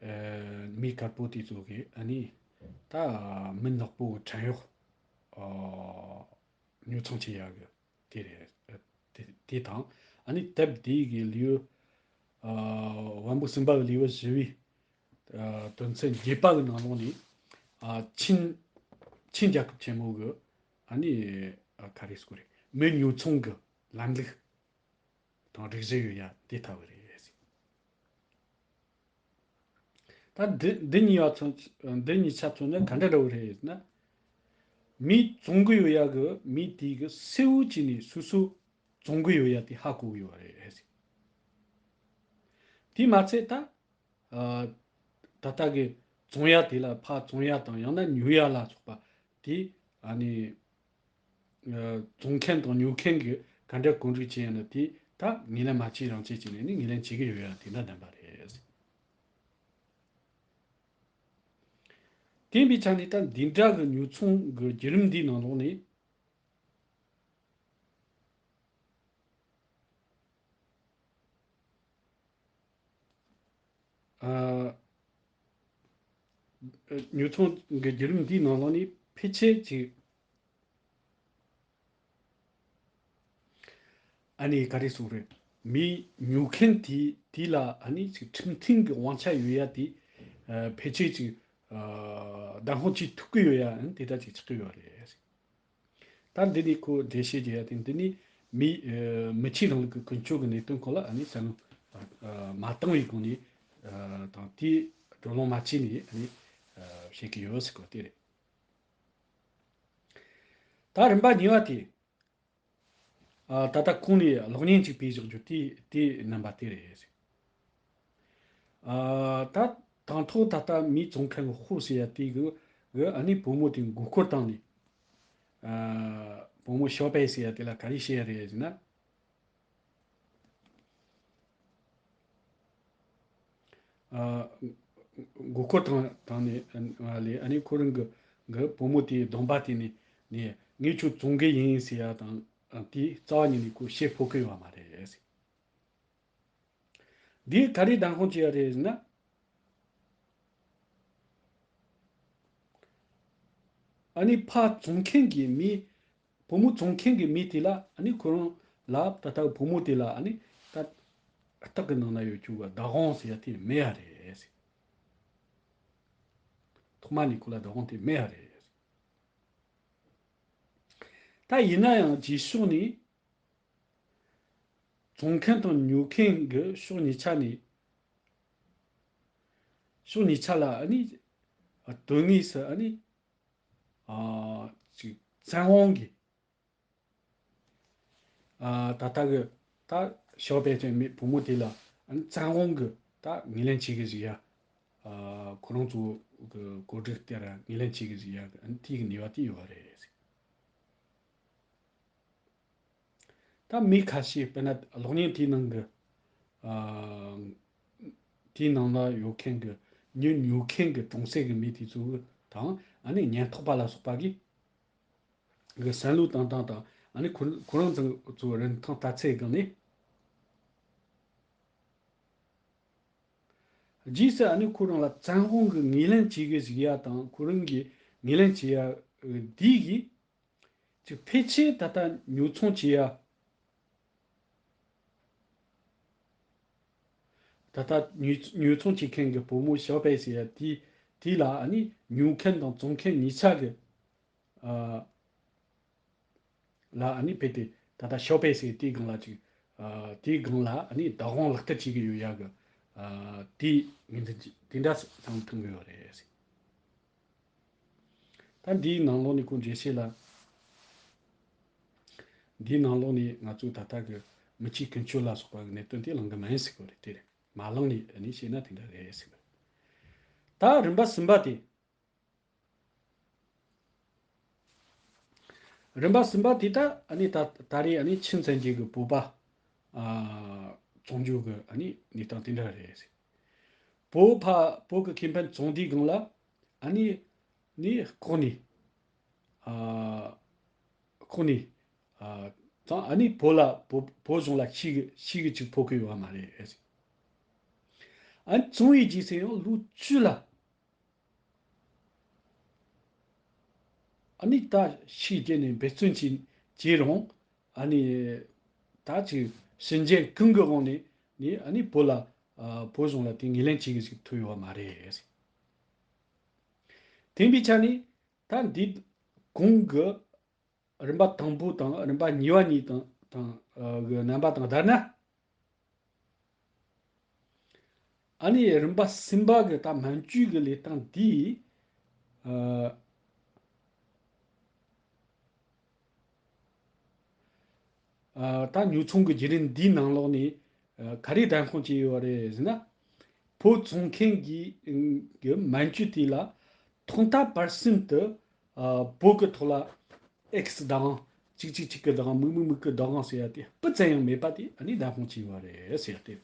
ཨ་མི་དཀར་པོ་དེ་ཚོ་གི་ཨ་ནི་ད་མི་ནག་པོ་གི་བྲན་གཡོག་ཨ་ཉོ་ཚོང་བྱེད་ཡག་གི་དེ་རེད། དེ་དེ་དང་ཨ་ནི་དེབ་དེ་གི་ལེའུ་ཨ་དབང་པོ་གསུམ་པ་གི་ལེའུ་བཞི་བའི་ཨ་དོན་ཚན་བརྒྱད་པ་གི་ནང་ལོགས་ནས་ཨ་ཆིན་ཆིན་རྒྱལ་ཁབ་ཆེན་མོ་གི་ཨ་ནི་ཨ་ག་རེ་ཟེར་དགོས་རེད། མི་ཉོ་ཚོང་གི་ལམ་ལུགས་དང་སྒྲིག་གཞི་ཡོད་ཡ་དེ་ལྟ་བུ་རེད། ད་འདི་འདི་གཉིས་པ་མཚོན། འདི་གཉིས་ཆ་མཚོན་ན་ག་འདྲ་འདྲ་བོ་རེད་ཟེར་ན། མི་བཙོང་གི་ཡོད་ཡ་གི་མི་དེ་གི་གསལ་བོ་བྱས་ནས་སོ་སོ་བཙོང་གི་ཡོད་ཡ་དེ་ཧ་གོ་གི་ཡོད་རེད་ཟེར། དེ་མ་ཚད་ད་ཨ་ད་ལྟ་གི་བཙོང་ཡ་དེ་ལ་ཕར་བཙོང་ཡ་དང་ཡང་ན་ཉོ་ཡ་ལ་སོགས་པ་དེ་ཨ་ནི་ཨ་བཙོང་མཁན་དང་ཉོ་མཁན་གྱི་ག་འདྲ་གོ་སྒྲིག་བྱས་ཡ་ན་དེ་ད་ངོས་ལེན་མ་བྱས་རང་བྱས་བྱས་ནས་ནི་ངོས་ལེན་བྱེད་ཀྱི་ཡོད་ཡ་དེ་འདྲ་བདེན་པ་རེད། དེ་ཡིན་པའི་ཆ་ནས་ད་འདི་འདྲ་གི་ཉོ་ཚོང་གི་བརྒྱུད་རིམ་འདིའི་ནང་ལོགས་ནས། ཨ། ཉོ་ཚོང་གི་བརྒྱུད་རིམ་འདིའི་ནང་ལོགས་ནས་ཕལ་ཆེར་ཅིག་ཨ་ནི་ག་རེ་ཟེར་རེད། མི་ཉོ་མཁན་དེ་དེ་ལ་ཨ་ནི་ཅིག་ཁྲིམས་མཐུན་གྱི་དབང་ཆ་ཡོད་ཡ་དེ་ཨ་ཕལ་ཆེར་ཅིག་ཨ་ བདག་དབང་བྱེད་ཐུབ་ཀྱི་ཡོད་ཡ་ཨ་ནི་དེ་འདྲ་ཅིག་ཆགས་ཀྱི་ཡོད་རེད། ད་འདི་ནི་ཁོ་འགྲེལ་བཤད་བརྒྱབ་ཡ་དེ་འདི་ནི་མི་ཨ་མི་ཆོས་རིང་ལུགས་ཀྱི་ཀུན་སྤྱོད་ཀྱི་གནད་དོན་སྐོར་ལ་ཨ་ནི་བསམ་བློ་ཨ་མ་བཏང་བའི་སྒོ་ནས་ཨ་དང་དེའི་བགྲོ་གླེང་མ་བྱས་ནས་ཨ་ནི་ཨ་བཤད་ཀྱི་ཡོད་ཟེར་གོ་དེ་རེད། ད་རིམ་པ་གཉིས་པ་དེ། ཨ་ད་ལྟ་གོང་ནས་གློག་བརྙན་ཅིག་སྤེལ་བཞག་རྒྱུ་དེ་དེ་རྣམ་པ་དེ་རེད། ཨ་ད་དང་ཐོག་ད་ལྟ་མི་བཙོང་མཁན་གྱི་ཧོ་ཟེར་ཡ་དེ་གི་གི་ཨ་ནི་བུ་མོ་དེ་མགོ་སྐོར་བཏང་ནས། ཨ་བུ་མོ་ཞའོ་པའེ་ཟེར་ཡ་དེ་ལ་ག་རེ་བཤད་ཡ་རེད་ཟེར་ན། ཨ་མགོ་སྐོར་བཏང་བཏང་ནས་ཨ་ལས་ཨ་ནི་ཁོ་རང་གི་གི་བུ་མོ་དེའི་གདོང་པ་དེ་ནས་ནས་ངས་ཁྱོད་བཙོང་གི་ཡིན་ཟེར་ཡ་དང་དེའི་རྩ་བ་ཉིད་ནས་ཁོ་བཤད་ཕོད་ཀྱི་ཡོད་མ་རེད། འདིས་ག་རེ་བདག་དབང་བྱེད་ཡ་རེད་ཟེར་ན། ཨ་ནི་ཕར་བཙོང་མཁན་གྱི་མི། བུ་མོ་བཙོང་མཁན་གྱི་མི་དེ་ལ་ཨ་ནི་ཁོ་རང་ལ་ད་ལྟ་བུ་མོ་དེ་ལ་ཨ་ནི་ད་སྟག་གི་ནང་ན་ཡོད་རྒྱུ་གི་བདག་དབང་ཟེར་ཡ་དེ་མེད་ཡ་རེད། ཐོག་མ་ནས་ཁོ་ལ་བདག་དབང་དེ་མེད་ཡ་རེད། ད་ཡིན་ན་ཡང་རྗེས་ཕྱོགས་ནས་བཙོང་མཁན་དང་ཉོ་མཁན་གྱི་ཕྱོགས་གཉིས་ཆ་ནས་ཕྱོགས་གཉིས་ཆ་ལ་ཨ་ནི་དོན་དངོས་སུ་ཨ་ནི་ཨ་ཅིག་བཙན་དབང་གིས་ཨ་ད་ལྟ་གི་ད་ཞའོ་པའེ་ཅན་མི་བུ་མོ་དེ་ལ་ཨ་ནི་བཙན་དབང་གིས་ད་ངོས་ལེན་བྱེད་གི་ཟིག་ཡ། ཨ་ཁོ་རང་ཚོ་གི་གོ་སྒྲིག་དེ་ལ་ངོས་ལེན་བྱེད་གི་ཟིག་ཡ་ཨ་ནི་དེའི་གི་ནུས་པ་དེ་ཡོད་རེད། ད་མི་ཁ་ཤས་དཔེར་ན་གློག་བརྙན་དེའི་ནང་གི་ཨ་དེའི་ནང་ལ་ཡོད་མཁན་གྱི་ཉོ་ཉོ་མཁན་གྱི་གྲོང་གསེབ་ཀྱི་མི་དེ་ཚོ་དང་ཨ་ནི་ཉེན་རྟོག་པ་ལ་སོགས་པ་གིས་གི་བསམ་བློ་བཏང་སྟངས་དང་ཨ་ནི་ཁོ་ཁོ་རང་ཚོ་ཚོ་རིན་ཐང་ལྟ་ཚུལ་སྒང་ནས། རྗེས་སུ་ཨ་ནི་ཁོ་རང་ལ་བཙན་དབང་གིས་ངོས་ལེན་བྱེད་གི་ཟིག་ཡ་དང་ཁོ་རང་གིས་ངོས་ལེན་བྱེད་ཡ་འདི་གིས་ཅིག་ཕལ་ཆེར་ད་ལྟ་ཉོ་ཚོང་བྱེད་ཡ། ད་ལྟ་ཉོ་ཉོ་ཚོང་བྱེད་མཁན་གྱི་བུ་མོ་ཞའོ་པའེ་ཟེར་ཡ་དེ་དེ་ལ་ཨ་ནི་ཉོ་མཁན་དང་བཙོང་མཁན་གཉིས་ཆ་གི་ཨ་ལ་ཨ་ནི་དཔེ་དེ་ད་ལྟ་ཞའོ་པའེ་ཟེར་དེའི་སྒང་ལ་ཅིག་ཨ་དེའི་སྒང་ལ་ཨ་ནི་བདག་དབང་ལག་བསྟར་བྱེད་ཀྱི་ཡོད་ཡ་གི་ཨ་དེ་ངོས་འཛིན་གྱི་དེ་འདྲ་ཙམ་མཐོང་གི་ཡོད་རེད། ད་འདིའི་ནང་ལོགས་ནས་ཁོ་འགྲེལ་བཤད་ལ། འདིའི་ནང་ལོགས་ནས་ང་ཚོས་ད་ལྟ་གི་མི་ཆོས་ཀུན་སྤྱོད་ལ་སོགས་པ་གི་གནད་དོན་དེ་བླང་གི་མ་ཡིན་ཟེར་གོ་རེད་དེ་རེད། མ་བླངས་ནས་ནི་བཤད་ན་དེ་འདྲ་རེད་ཟེར་གི། ད་རིམ་པ་གསུམ་པ་དེ། རིམ་པ་གསུམ་པ་དེ་ད་ཨ་ནི་ད་ད་རེས་ཨ་ནི་ཆིན་ཚན་རྒྱལ་གི་བོད་པ་ཨ་བཙོང་རྒྱུ་གི་ཨ་ནི་གནས་སྟངས་དེ་འདྲ་རེད། བོད་ཕ་བོད་གི་ཁེ་ཕན་བཙོང་དུས་སྒང་ལ་ཨ་ནི་ནི་ལྐོག་ནས་ཨ་ལྐོག་ནས་ཨ་ཙང་ཨ་ནི་བོད་ལ་བོད་བོད་གཞུང་ལ་ཤི་གི་ཤི་གི་ཅིག་ཕོག་གི་ཡོད་བ་མ་རེད། ཨ་ནི་བཙོང་བའི་རྗེས་སུ་ཡང་ལོ་བཅུ་ལ། ཨ་ནི་ད་ཤི་རྗེས་ནས་འབད་བརྩོན་གྱིས་བྱས་རུང་ཨ་ནི་ད་ཅིག་ཤི་རྗེས་གང་གི་དབང་ནས་ནི་ཨ་ནི་བོད་ལ་ཨ་བོད་གཞུང་ལ་དེ་ངོས་ལེན་བྱེད་གི་ཞིག་ཐུབ་ཡོད་བ་མ་རེད། དེ་འདྲའི་ཆ་ནས་ད་འདི་གོང་གི་རིམ་པ་དང་པོ་དང་རིམ་པ་གཉིས་པ་གཉིས་དང་དང་ཨ་གི་རྣམ་པ་དང་བསྡུར་ན། ཨ་ནི་རིམ་པ་གསུམ་པ་གི་ད་སྨན་བཅོས་ཀྱི་ལས་སྟངས་འདིས་ཨ་ཨ་ད་ཉོ་ཚོང་གི་བརྒྱུད་རིམ་འདིའི་ནང་ལོགས་ནས་ཨ་ག་རེ་བདེན་དཔང་བྱས་ཡོད་རེད་ཟེར་ན། བོད་བཙོང་མཁན་གྱི་གི་སྨན་བཅོས་དེ་ལ་ཐོག་མཐའ་བར་གསུམ་དུ་ཨ་བོད་ཀྱི་ཐོག་ལ་ཨེག་སི་བདག་དབང་གཅིག་གཅིག་གཅིག་གི་བདག་དབང་མིག་མིག་མིག་གི་བདག་དབང་ཟེར་ཡ་དེ་སྤུ་ཙམ་ཡང་མེད་པ་དེ་ཨ་ནི་བདེན་དཔང་བྱས་ཡོད་རེད་ཟེར་ཏེ།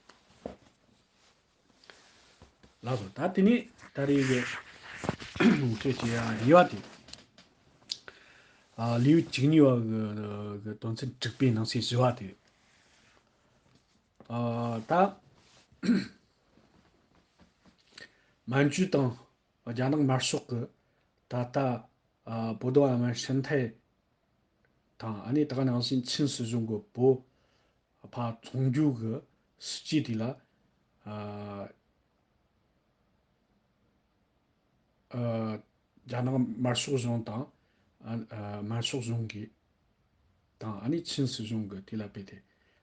ལགས་སོ། ད་དེ་ནས་ད་རེས་ཀྱི་ལུང་བཤད་བྱེད་ཡ་གཉིས་པ་དེ། ཨ་ལེའུ་བཅུ་གཉིས་པ་གི་གི་དོན་ཚན་དྲུག་པའི་ནང་གསེས་བཞི་པ་དེ། ཨ་ད་སྨན་བཅོས་དང་རྒྱ་ནག་དམར་ཤོག་གི་ད་ལྟ་ཨ་བོད་དོན་ཨ་མ་ཧྲིན་ཐའེ་དང་ཨ་ནི་ད་ག་ནང་བཞིན་ཆིན་སྲིད་གཞུང་གི་བོད་ཕར་ཚོང་རྒྱུ་གི་སྲིད་ཇུས་དེ་ལ་ཨ་ཨ་ རྒྱ་ནག་དམར་ཤོག་གཞུང་དང་། ཨ་ཨ་དམར་ཤོག་གཞུང་གི་དང་ཨ་ནི་ཆིན་སྲིད་གཞུང་གི་དེ་ལ་དཔེ་དེ་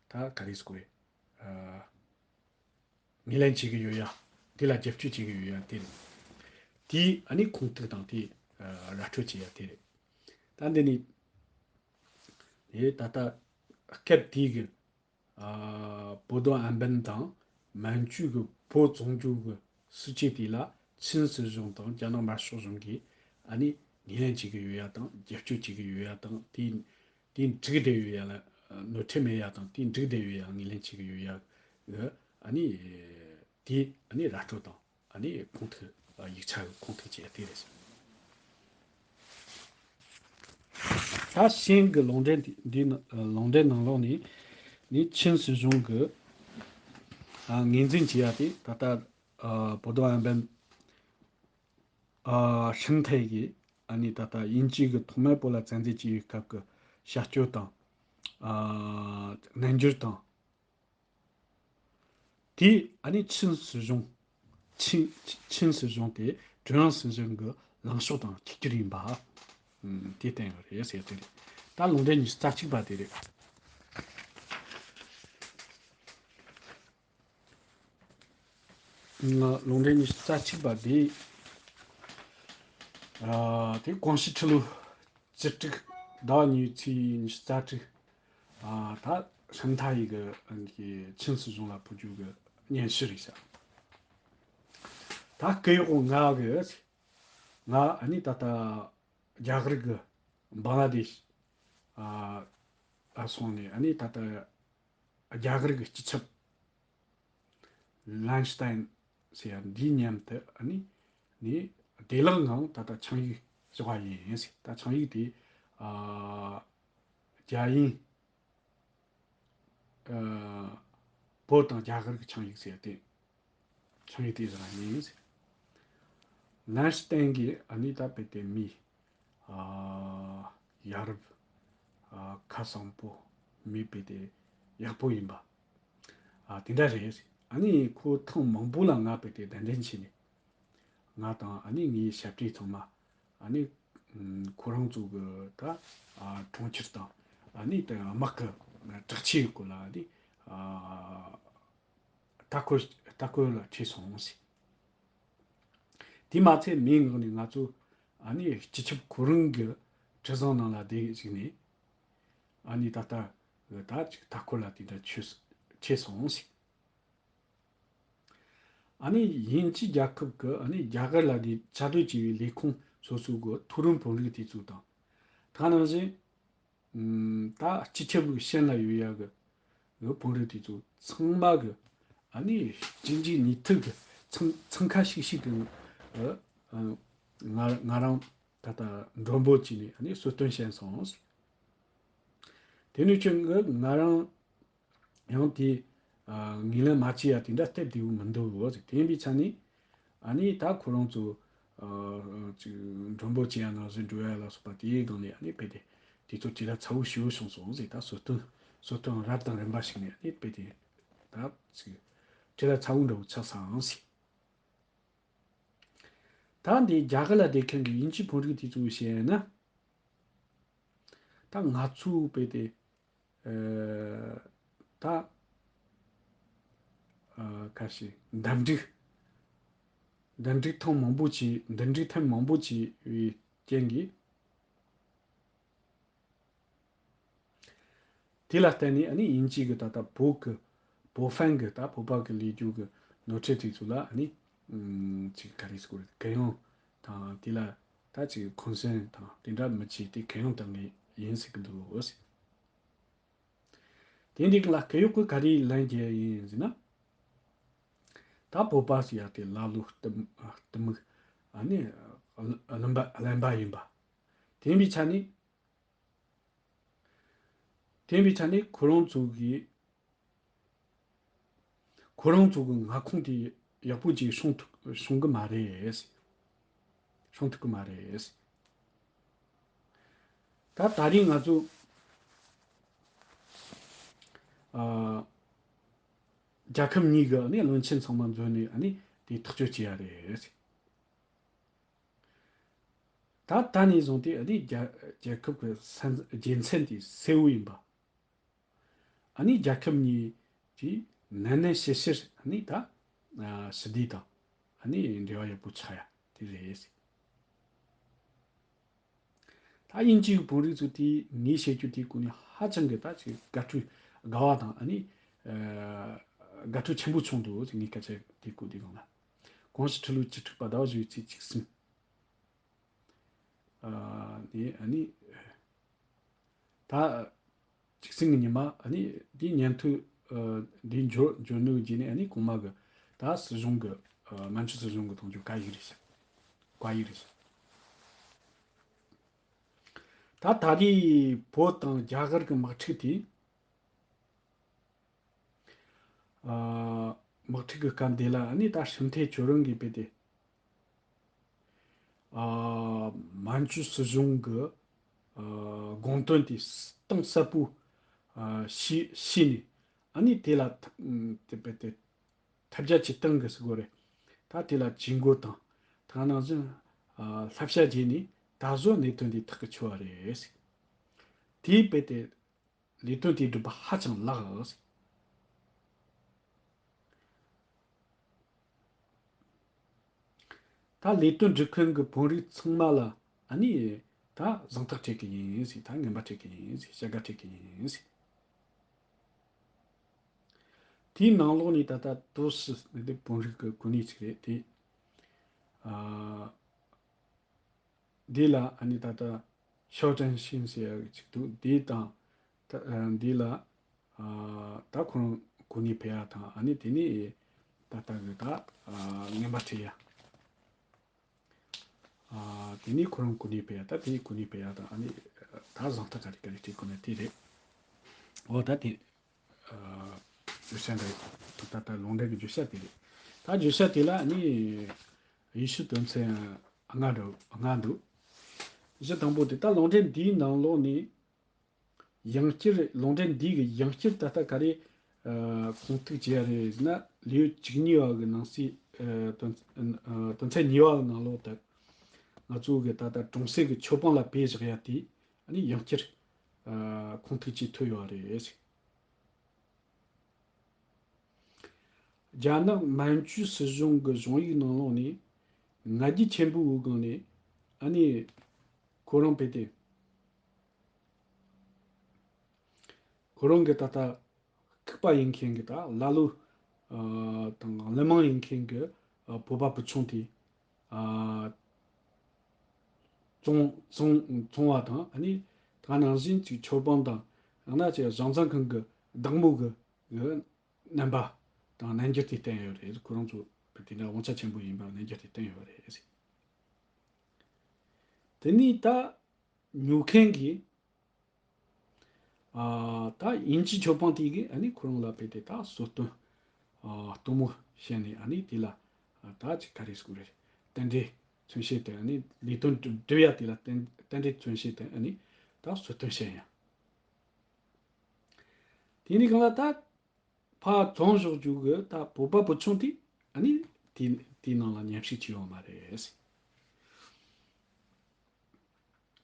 ད་ག་རེ་ཟེར་དགོས་རེད། ཨ་ངོས་ལེན་བྱེད་ཀྱི་ཡོད་ཡ། དེ་ལ་རྒྱབ་སྐྱོར་བྱེད་ཀྱི་ཡོད་ཡ་དེ་རེད། དེའི་ཨ་ནི་ཁུངས་ཐིག་དང་དེ་ཨ་ར་སྤྲོད་བྱེད་ཡ་དེ་རེད། ད་འདི་ནི་དེ་ད་ལྟ་སྐབས་དེའི་གི་ཨ་པོ་ཏོ་ཨན་པན་དང་མན་ཇུ་གི་བོད་བཙོང་རྒྱུ་གི་སྲིད་ཇུས་དེ་ལ་ཆིན་སྲིད་གཞུང་དང་རྒྱ་ནག་དམར་ཤོག་གཞུང་གིས་ཨ་ནི་ངོས་ལེན་བྱེད་ཀྱི་ཡོད་ཡ་དང་རྒྱབ་སྐྱོར་བྱེད་ཀྱི་ཡོད་ཡ་དང་དེ་དེ་འགྲིག་བསྡད་ཡོད་ཡ་ལ་ནོར་འཁྲུལ་མེད་ཡ་དང་དེ་འགྲིག་བསྡད་ཡོད་ཡ་ངོས་ལེན་བྱེད་ཀྱི་ཡོད་ཡ་གི་ཨ་ནི་དེ་ཨ་ནི་ར་སྤྲོད་དང་ཨ་ནི་ཁུངས་ཐིག་ཡིག་ཆ་གི་ཁུངས་ཐིག་བཅས་དེ་རེད། ད་ཤིང་གི་ལུང་འདྲེན་དེ་འདི་ནི་ལུང་འདྲེན་ནང་ལོགས་ནས་ནི་ཆིན་སྲིད་གཞུང་གི་ཨ་ངོས་འཛིན་བྱས་ཡ་དེ་ད་ལྟ་ཨ་པོ་ཏོ་ཨན་པན་ཨ་ཧྲིན་ཐའེ་གིས་ཨ་ནི་ད་ལྟ་དབྱིན་ཇི་གི་ཐོག་མའི་བོད་ལ་བཙན་འཛུལ་བྱས་པའི་སྐབས་ཀྱི་བྱ་སྤྱོད་དང་ཨ་རྣལ་འབྱོར་དང་། དེས་ཨ་ནི་ཆིན་སྲིད་གཞུང་། ཆིན་ཆིན་སྲིད་གཞུང་དེ་ཀྲུང་དབྱང་སྲིད་གཞུང་གི་ལངས་ཕྱོགས་དང་གཅིག་གྱུར་ཡིན་པ། ཨུམ། དེ་བསྟན་ཡོད་རེད་ཟེར་དེ་རེད། ད་ལུང་འདྲེན་ཉི་ཤུ་རྩ་གཅིག་པ་དེ་རེད། ང་ལུང་འདྲེན་ཉི་ཤུ་རྩ་གཅིག་པ་དེ། ཨ་དེ་ཀོང་ཞི་ཁྲི་ལོ་བཅུ་དྲུག་ཟླ་བ་གཉིས་པའི་ཚེས་ཉི་ཤུ་རྩ་དྲུག་ཨ་ད་ཧྲིན་ཐའེ་གི་ཨ་ནི་ཆིན་སྲིད་གཞུང་ལ་ཕུལ་རྒྱུ་གི་སྙན་ཞུ་རེད་ཤག་ད་སྐུ་གཡོག་ང་གི་ང་ཨ་ནི་ད་ལྟ་རྒྱ་གར་གི་བང་ལ་དེཤ་ཨ་ཨ་སོང་ནས་ཨ་ནི་ད་ལྟ་རྒྱ་གར་གི་སྤྱི་ཁྱབ་ལན་སྟན་ཟེར་ཡ་འདིའི་མཉམ་དུ་ཨ་ནི་ནི་བདེ་བླག་ངང་ད་ལྟ་ཆིངས་ཡིག་བཞག་པ་ཡིན་ཟེར། ད་ཆིངས་ཡིག་དེ་ཨ་རྒྱ་དབྱིན་ཨ་བོད་དང་རྒྱ་གར་གྱི་ཆིངས་ཡིག་ཟེར་ཏེ། ཆིངས་ཡིག་དེ་བཞག་ཡིན་ཟེར། ལན་སྟན་གྱིས་ཨ་ནི་ད་དཔེ་དེ་མི་ཨ་ཡ་རབས་ཨ་ཁ་བཟང་པོ། མི་དཔེ་དེ་ཡག་པོ་ཡིན་པ། ཨ་དེ་འདྲ་རེད། ཨ་ནི་ཁོ་ཐེངས་མང་པོ་ལ་ང་དཔེ་དེ་གདན་འདྲེན་བྱས་ནས། ང་དང་ཨ་ནི་ངའི་ཞབས་ཕྱི་ཚང་མ་ཨ་ནི་ཨམ་ཁོ་རང་ཚོ་གི་ད་ཨ་གྲོང་ཁྱེར་དང་ཨ་ནི་ད་དམག་གི་དྲག་ཆས་ཡོད་སྐོར་ལ་ཨ་ནི་ཨ་ལྟ་སྐོར་ལྟ་སྐོར་ལ་ཁྲིད་སོང་ཟེར། དེ་མ་ཚད་མིའི་ངག་ནས་ང་ཚོ་ཨ་ནི་སྤྱི་ཁྱབ་ཁོ་རང་གི་གྲུ་གཟིངས་ནང་ལ་བསྡད་བཞུགས་ནས་ཨ་ནི་ད་ལྟ་ད་ཅིག་ལྟ་སྐོར་ལ་དེ་འདྲ་ཁྲིད་ཁྲིད་སོང་ཟེར། ཨ་ནི་དབྱིན་ཇི་རྒྱལ་ཁབ་ཀྱི་ཨ་ནི་རྒྱ་གར་ལ་དེ་བཅའ་སྡོད་བྱས་པའི་ལས་ཁུངས་སོ་སོ་གི་མཐོ་རིམ་དཔོན་རིགས་དེ་ཚོ་དང་། ད་ནང་བཞིན་ཨམ་ད་སྤྱི་ཁྱབ་ཀྱི་ཤན་ལ་ཡོད་ཡ་གི་གི་དཔོན་རིགས་དེ་ཚོ་ཚང་མ་གི་ཨ་ནི་གཅིག་མཇུག་གཉིས་མཐུད་ཀྱི་འཚང་འཚང་ཁ་ཤིག་ཤིག་གི་ཨ་ང་ང་རང་ད་ལྟ་མགྲོན་པོ་བྱས་ནས་ཨ་ནི་གསོལ་སྟོན་བཤད་སོང་ཟེར། དེ་ནས་ཁྱོད་ང་ང་རང་ཡང་དེ་ཨ་ངོས་ལེན་མ་བྱས་ཡ་དེ་འདྲ་སྟབས་བདེ་བོ་མི་འདུག་ཟེར། དེ་ཡིན་པའི་ཆ་ནས་ཨ་ནི་ད་ཁོ་རང་ཚོ་ཨ་ཅིག་མགྲོན་པོ་བྱེད་ཡ་ནང་བཞིན་འགྲོ་ཡ་ལ་སོགས་པ་དེའི་སྒང་ནས་ཨ་ནི་དཔེ་དེ་དེ་ཚོ་བྲེལ་བ་ཚ་བོ་ཞེ་པོ་བྱུང་སོང་ཟེར། ད་གསོལ་སྟོན་གསོལ་སྟོན་རབ་དང་རིམ་པ་ཞིག་ནས་ཨ་ནི་དཔེ་དེ་ད་ཅིག་བྲེལ་བ་ཚ་བོ་འདྲ་བོ་ཆགས་སོང་ཟེར། ད་འདི་རྒྱ་གར་ལ་བསྡད་མཁན་གྱི་དབྱིན་ཇིའི་དཔོན་རིགས་དེ་ཚོས་བཤད་ན། ད་ང་ཚོའི་དཔེ་དེ་ཨ་ད་ཨ་ཁ་ཤས་འདུམ་འགྲིག་འདུམ་འགྲིག་ཐེངས་མང་པོ་བྱས། འདུམ་འགྲིག་ཐེངས་མང་པོ་བྱས་པའི་རྐྱེན་གྱིས། དེ་ལ་བརྟེན་ནས་ཨ་ནི་དབྱིན་ཇི་གི་ད་ལྟ་བོད་ཀྱི་བོད་ཧྥན་གྱི་ད་བོད་པ་གི་ལས་རྒྱུ་གི་ནོར་འཁྲུལ་དེ་ཚོ་ལ་ཨ་ནི་ཨམ་ཅིག་ག་རེ་ཟེར་དགོས་རེད། གུ་ཡངས་དང་དེ་ལ་ད་ཅིག་ཁུངས་སེང་དང་དེ་འདྲ་མི་བྱེད་དེ་གུ་ཡངས་བཏང་ངེས་ཡིན་ཟེར་གི་འདུག་ཟེར། དེ་འདི་ལ་གུ་ཡངས་ཀྱིས་ག་རེ་ལན་རྒྱག་ཡིན་ཟེར་ན། ད་བོད་པ་ཟེར་ཡ་དེ་ལ་ལོ་གཏི་གཏི་མུག་ཨ་ནི་གླེན་པ་གླེན་པ་ཡིན་པ། དེ་ཡིན་པའི་ཆ་ནས། དེ་ཡིན་པའི་ཆ་ནས་ཁོ་རང་ཚོ་གིས་ཁོ་རང་ཚོ་གི་མངའ་ཁོངས་དེ་ཡག་པོ་ཅིག་སྲུང་ཐུབ་སྲུང་གི་མ་རེད། སྲུང་ཐུབ་གི་མ་རེད། ད་ད་རིང་ང་ཚོ་ཨ་རྒྱལ་ཁབ་གཉིས་ཀྱི་ཨ་ནི་བློན་ཆེན་ཚང་མ་འཛོམས་ནས་ཨ་ནི་དེ་ཐག་གཅོད་བྱེད་ཡ་རེད། ད་ད་ནས་བཟུང་སྟེ་ཨ་ནི་རྒྱལ་རྒྱལ་ཁབ་ཀྱི་སན་རྒྱལ་མཚན་དེ་གསལ་བོ་ཡིན་པ། ཨ་ནི་རྒྱལ་ཁབ་གཉིས་ཀྱིས་ནན་ནན་ཤེར་ཤེར་ཨ་ནི་ད་ཨ་ཞི་བདེ་དང་ཨ་ནི་འབྲེལ་བ་ཡག་པོ་ཆགས་ཡ་དེ་རེད། ད་དབྱིན་ཇིའི་བོད་རིགས་ཚོ་དེ་ངས་བཤད་རྒྱུ་དེའི་སྐོར་ནས་ཧ་ཅང་གི་ད་ཅིག་དགའ་སྤྲོ་དགའ་བ་དང་ཨ་ནི་ཨ་དགའ་སྤྲོ་ཆེན་པོ་བྱུང་འདུག་ངས་སྐད་ཆ་དེའི་སྐོར་དེ་སྒང་ལ། གོང་ཞུས་ཁྲི་ལོ་བཅུ་དྲུག་པ་ཟླ་བ་བཞི་པའི་ཚེས་བཅུ་གསུམ། ཨ་ནི་ཨ་ནི་ད་བཅུ་གསུམ་གི་ཉི་མ་ཨ་ནི་དེའི་ཉིན་ཐོ་ཨ་དེའི་འབྱོར་འབྱོར་ནོའི་རྗེས་ནས་ཨ་ནི་གོང་མ་གི་ད་སྲིད་གཞུང་གི་ཨ་མན་ཇུ་སྲིད་གཞུང་གི་དང་ཆོ་བཀའ་ཡིག་རེད་ཤག་བཀའ་ཡིག་རེད་ཤག་ད་ད་རེས་བོད་དང་རྒྱ་གར་གི་དམག་འཁྲུག་དེ། ཨ་དམག་འཁྲུག་གི་སྐབས་འདི་ལ་ཨ་ནི་ད་ཧྲིན་ཐེ་ཆོས་རོང་གིས་དཔེ་དེ། ཨ་མན་ཇུ་སྲིད་གཞུང་གི་ཨ་དགོངས་དོན་དེ་གཏིང་ཟབ་པོ་ཨ་ཤེས་ཤེས་ནས་ཨ་ནི་དེ་ལ་ཐ་དེ་དཔེ་དེ་ཐབས་རྒྱ་ཇི་བཏང་གི་ཟེར་དགོས་རེད། ད་དེ་ལ་ཇུས་འགོད་དང་ད་ནང་བཞིན་ཨ་བསླབ་བྱ་བརྗེས་ནས་ད་གཟོད་གནད་དོན་འདི་ཐག་གིས་ཆོད་པ་རེད། དེའི་དཔེ་དེ། ལས་དོན་དེ་སྒྲུབ་པ་ཧ་ཅང་ལགས། ད་ལས་དོན་སྒྲུབ་མཁན་གྱི་བོད་རིགས་ཚང་མ་ལ་ཨ་ནི་ད་གཟེངས་རྟགས་སྤྲད་ཀྱི་ཡིན་ཟེར། ད་རྔན་པ་སྤྲད་ཀྱི་ཡིན་ཟེར། བྱ་དགའ་སྤྲད་ཀྱི་ཡིན་ཟེར། དེའི་ནང་ལོགས་ནས་ད་ལྟ་ཏོ་སི་ནི་དེ་བོད་རིགས་ཀྱི་གོ་གནས་ཅིག་རེད་དེ། ཨ། འདི་ལ་ཨ་ནི་ད་ལྟ་ཞའོ་ཀྲན་ཤིན་ཟེར་ཡག་ཅིག་འདུག་འདི་དང་ད་ཨ་འདི་ལ་ཨ་ད་ཁོ་རང་གོ་གནས་སྤྲད་ཡག་དང་ཨ་ནི་དེ་ནས་ད་ལྟ་གི་ད་ཨ་རྔན་པ་སྤྲད་ཡག་ཨ་དེ་ནས་ཁོ་རང་གོ་གནས་སྤྲད་ཡག་ད་དེ་གོ་གནས་སྤྲད་ཡག་དང་ཨ་ནི་ད་གཟེངས་རྟགས་ག་རེ་ག་རེ་སྤྲད་དགོས་ན་དེ་རེད། འོ་ད་དེ། ཨ་བརྗོད་བྱ་འདི་ད་ལྟ་ལུང་འདྲེན་གྱི་བརྗོད་བྱ་དེ་རེད། ད་བརྗོད་བྱ་དེ་ལ་ནི་དབྱེ་ཞིབ་དོན་ཚན་ལྔ་འདུག་ལྔ་འདུག་གཞི་དང་པོ་དེ་ད་ལུང་འདྲེན་འདིའི་ནང་ལོགས་ནས་ཡང་བསྐྱར་ལུང་འདྲེན་འདི་གི་ཡང་བསྐྱར་ད་ལྟ་ག་རེ་ཨ་ཁུངས་གཏུགས་བྱས་ཡ་རེད་ཟེར་ན། ལེའུ་བཅུ་གཉིས་པ་གི་ནང་གསེས་ཨ་དོན་ཨ་དོན་ཚན་གཉིས་པ་གི་ནང་ལོགས་དེ་ང་ཚོ་གི་ད་ལྟ་གྲོང་གསེབ་ཀྱི་ཆོས་སྤོང་ལ་སྤེལ་བཞག་ཡ་དེ་ཨ་ནི་ཡང་བསྐྱར་ཨ་ཁུངས་གཏུགས་བྱས་ཐུབ་ཡོད་རེད། རྒྱ་ནག་མན་ཇུ་སྲིད་གཞུང་གི་གཞུང་ཡིག་ནང་ལོགས་ནས་ང་རྒྱལ་ཆེན་པོའི་སྒང་ནས་ཨ་ནི་ཁོ་རང་དཔེ་དེ་ཁོ་རང་གི་ད་ལྟ་ལྐུགས་པ་ཡིན་མཁན་གྱི་ད་ཀླ་ཀློ་ཨ་དང་ཀླུ་དམངས་ཡིན་མཁན་གྱི་ཨ་བོད་པ་བུ་ཆུང་དེ་ཨ་བཙོང་བཙོང་བཙོང་བ་དང་ཨ་ནི་ད་ནང་བཞིན་ཅིག་ཆོས་སྤོང་དང་ཡང་ན་ཅིག་བཟང་བཙོང་མཁན་གྱི་བདག་མོ་གི་གི་རྣམ་པ་དང་རྣལ་འབྱོར་དེ་བསྟན་ཡོད་རེད། ཁོ་རང་ཚོ་དེ་འདྲ་དབང་ཆ་ཆེན་པོ་ཡིན་པ་རྣལ་འབྱོར་དེ་བསྟན་ཡོད་རེད། དེ་ནས་ད་ཉོ་མཁན་གྱིས་ཨ་ད་དབྱིན་ཇིའི་ཆོས་སྤོང་དེ་གིས་ཨ་ནི་ཁོ་རང་ལ་དཔེ་དེ་ད་གསོལ་སྟོན་ཨ་སྟོན་མོ་བྱས་ནས་ཨ་ནི་དེ་ལ་ཨ་ད་ཅིག་ག་རེ་ཟེར་དགོས་རེད། རྟེན་འབྲེལ་མཚོན་བྱེད་དུ་ཨ་ནི་ལས་དོན་སྒྲུབ་ཡ་དེ་ལ་རྟེན་རྟེན་འབྲེལ་མཚོན་བྱེད་དུ་ཨ་ནི་ད་གསོལ་སྟོན་བྱས་ཡ། དེ་ནས་གང་ལ་ད་ཕར་བཙོང་བཞག་རྒྱུ་གི་ད་བོད་པ་བུ་ཆུང་དེ་ཨ་ནི་དེ་དེའི་ནང་ལ་མཉམ་ཞུགས་བྱས་ཡོད་མ་རེད།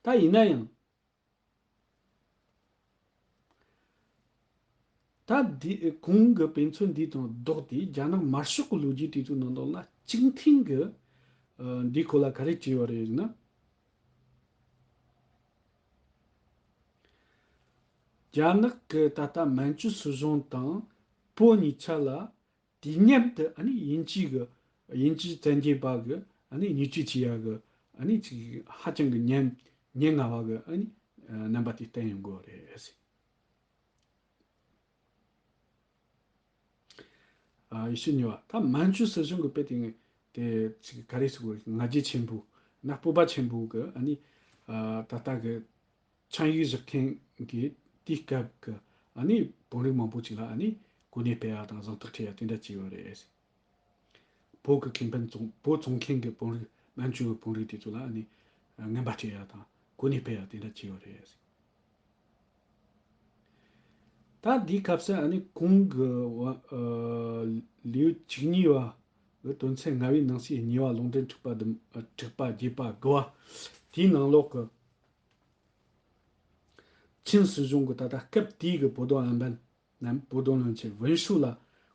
ད་ཡིན་ན་ཡང་ད་འདི་གོང་གི་དཔེ་མཚོན་འདི་དང་ལྡོག་སྟེ་རྒྱ་ནག་དམར་ཤོག་གི་ལོ་རྒྱུས་དེ་ཚོའི་ནང་ལོགས་ལ་གཅིག་མཐུན་གྱི་ཨ་འདི་སྐོར་ལ་ག་རེ་བྲིས་ཡོད་རེད་ཟེར་ན། རྒྱ་ནག་གི་ད་ལྟ་མན་ཇུ་སྲིད་གཞུང་དང་བོད་གཉིས་ཆ་ལ་དུས་མཉམ་དུ་ཨ་ནི་དབྱིན་ཇི་གི་དབྱིན་ཇིའི་བཙན་རྒྱལ་པ་གི་ཨ་ནི་བརྙས་བཅོས་བྱེད་ཡ་གི་ཨ་ནི་ཅིག་ཧ་ཅང་གི་ཉེན་ཉེན་ངར་བ་གི་ཨ་ནི་རྣམ་པ་དེ་བསྟན་ཡོང་གི་རེད། ཨ་ཡེ་ཤུ་ཉེ་བ་ད་མན་ཇུ་སྲིད་གཞུང་གི་དཔེ་དེ་ངས་དེ་ཅིག་ག་རེ་ཟེར་དགོས། ང་རྒྱལ་ཆེན་པོ་ན་སྤོབས་པ་ཆེན་པོ་གི་ཨ་ནི་ཨ་ད་ལྟ་གི་ཆིངས་ཡིག་བཞག་མཁན་གྱི་དེའི་སྐབས་ཀྱི་ཨ་ནི་བོད་རིགས་མང་པོ་ཅིག་ལ་ཨ་ནི་གོ་གནས་སྤྲད་ཡ་དང་གཟེངས་རྟགས་སྤྲད་ཡ་དེ་འདྲ་བྱས་ཡོད་རེད། བོད་ཀྱི་ཁེ་ཕན་བཙོང་བོད་བཙོང་མཁན་གྱི་བོད་རིགས་མན་ཇུ་གི་བོད་རིགས་དེ་ཚོ་ལ་ཨ་ནི་རྔན་པ་སྤྲད་ཡ་དང་གོ་གནས་སྤྲད་ཡ་དེ་འདྲ་བྱས་ཡོད་རེད། ད་འདིའི་སྐབས་སུ་ཨ་ནི་གོང་གི་བ་ཨ་ལེའུ་བཅུ་གཉིས་པ་གི་དོན་ཚན་ལྔ་པའི་ནང་གསེས་གཉིས་པ་ལུང་འདྲེན་དྲུག་པ་དུ་ཨ་དྲུག་པ་བརྒྱད་པ་དགུ་བ་ དེའི་ནང་ལོགས་ཀྱི་ཆིན་སྲིད་གཞུང་གི་ད་ལྟ་སྐབས་དེའི་གི་བོད་དོན་ཨན་པན་ནམ་བོད་དོན་བློན་ཆེན་ཝུན་ཧྲུའུ་ལ་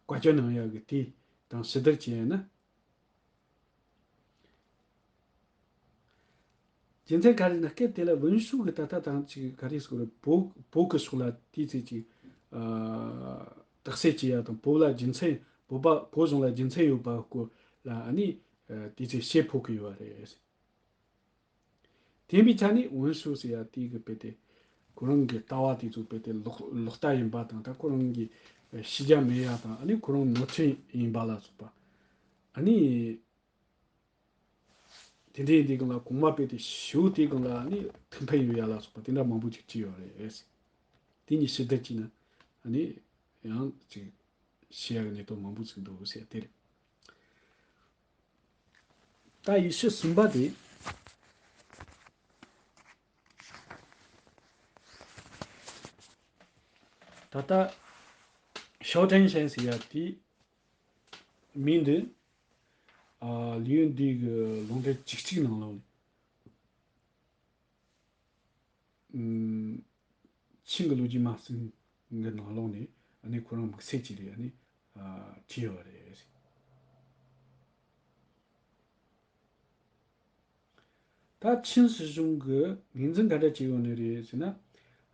བཀའ་བཀྱོན་གནང་ཡག་གི་དེ་དང་ཞུ་བསྡུར་བྱས་ན། རྒྱུ་མཚན་ག་རེ་ན་སྐབས་དེ་ལ་ཝུན་ཧྲུའུ་གི་ད་ལྟ་དང་ཅིག་ག་རེ་ཟེར་དགོས་རེད། བོད་བོད་ཀྱི་ཕྱོགས་ལ་དེའི་ཚེ་ཅིག་ཨ་དག་སེལ་བྱེད་ཡག་དང་བོད་ལ་རྒྱུ་མཚན་བོད་པ་བོད་གཞུང་ལ་རྒྱུ་མཚན་ཡོད་པ་སྐོར་ལ་ཨ་ནི་ཨ་དེའི་ཚེ་བཤད་ཕོད་ཀྱི་ཡོད་པ་རེད། དེ་ཡིན་པའི་ཆ་ནས་ཝུན་ཧྲུའུ་ཟེར་ཡག་དེ་གི་དཔེ་དེ་ཁོ་རང་གི་ལྟ་བ་དེ་ཚོ་དཔེ་དེ་ལོག་ལོག་ལྟ་ཡིན་པ་དང་ད་ཁོ་རང་གི་ཤེས་རྒྱ་མེད་ཡག་དང་ཨ་ནི་ཁོ་རང་ནོར་འཁྲུལ་ཡིན་པ་ལ་སོགས་པ། ཨ་ནི་དེ་འདྲའི་འདི་གང་ལ་གོང་མ་དཔེ་དེ་ཞུ་དེ་གང་ལ་ཨ་ནི་ཐུགས་ཕན་ཡོད་ཡག་ལ་སོགས་པ་དེ་འདྲ་མང་པོ་ཅིག་བྲིས་ཡོད་རེད། དེ་གཉིས་ཞིབ་ལྟ་བྱས་ན་ཨ་ནི་ཡང་ཅིག་ཤེས་ཡག་གི་གནད་དོན་མང་པོ་ཅིག་འདུག་ཟེར་དེ་རེད། ད་ཡིག་ཆ་གསུམ་པ་དེ། ད་ལྟ་ཞའོ་ཀྲེང་ཞན་ཟེར་ཡ་དེ་མིང་འདི་ཨ་ལིའུ་འདི་གི་ལུང་འདྲེན་བཅུ་གཅིག་ནང་ལོགས་ནས། ཨུམ། ཆིང་གི་ལོ་རྒྱུས་མ་ཟིན་གི་ནང་ལོགས་ནས་ཨ་ནི་ཁོ་རང་དམིགས་བསལ་གྱི་རེད་ཨ་ནི་ཨ་བྲིས་ཡོད་རེད། ད་ཆིན་སྲིད་གཞུང་གི་ངོས་འཛིན་ག་འདྲ་བྱས་ཡོད་ནི་རེད་ཟེར་ན།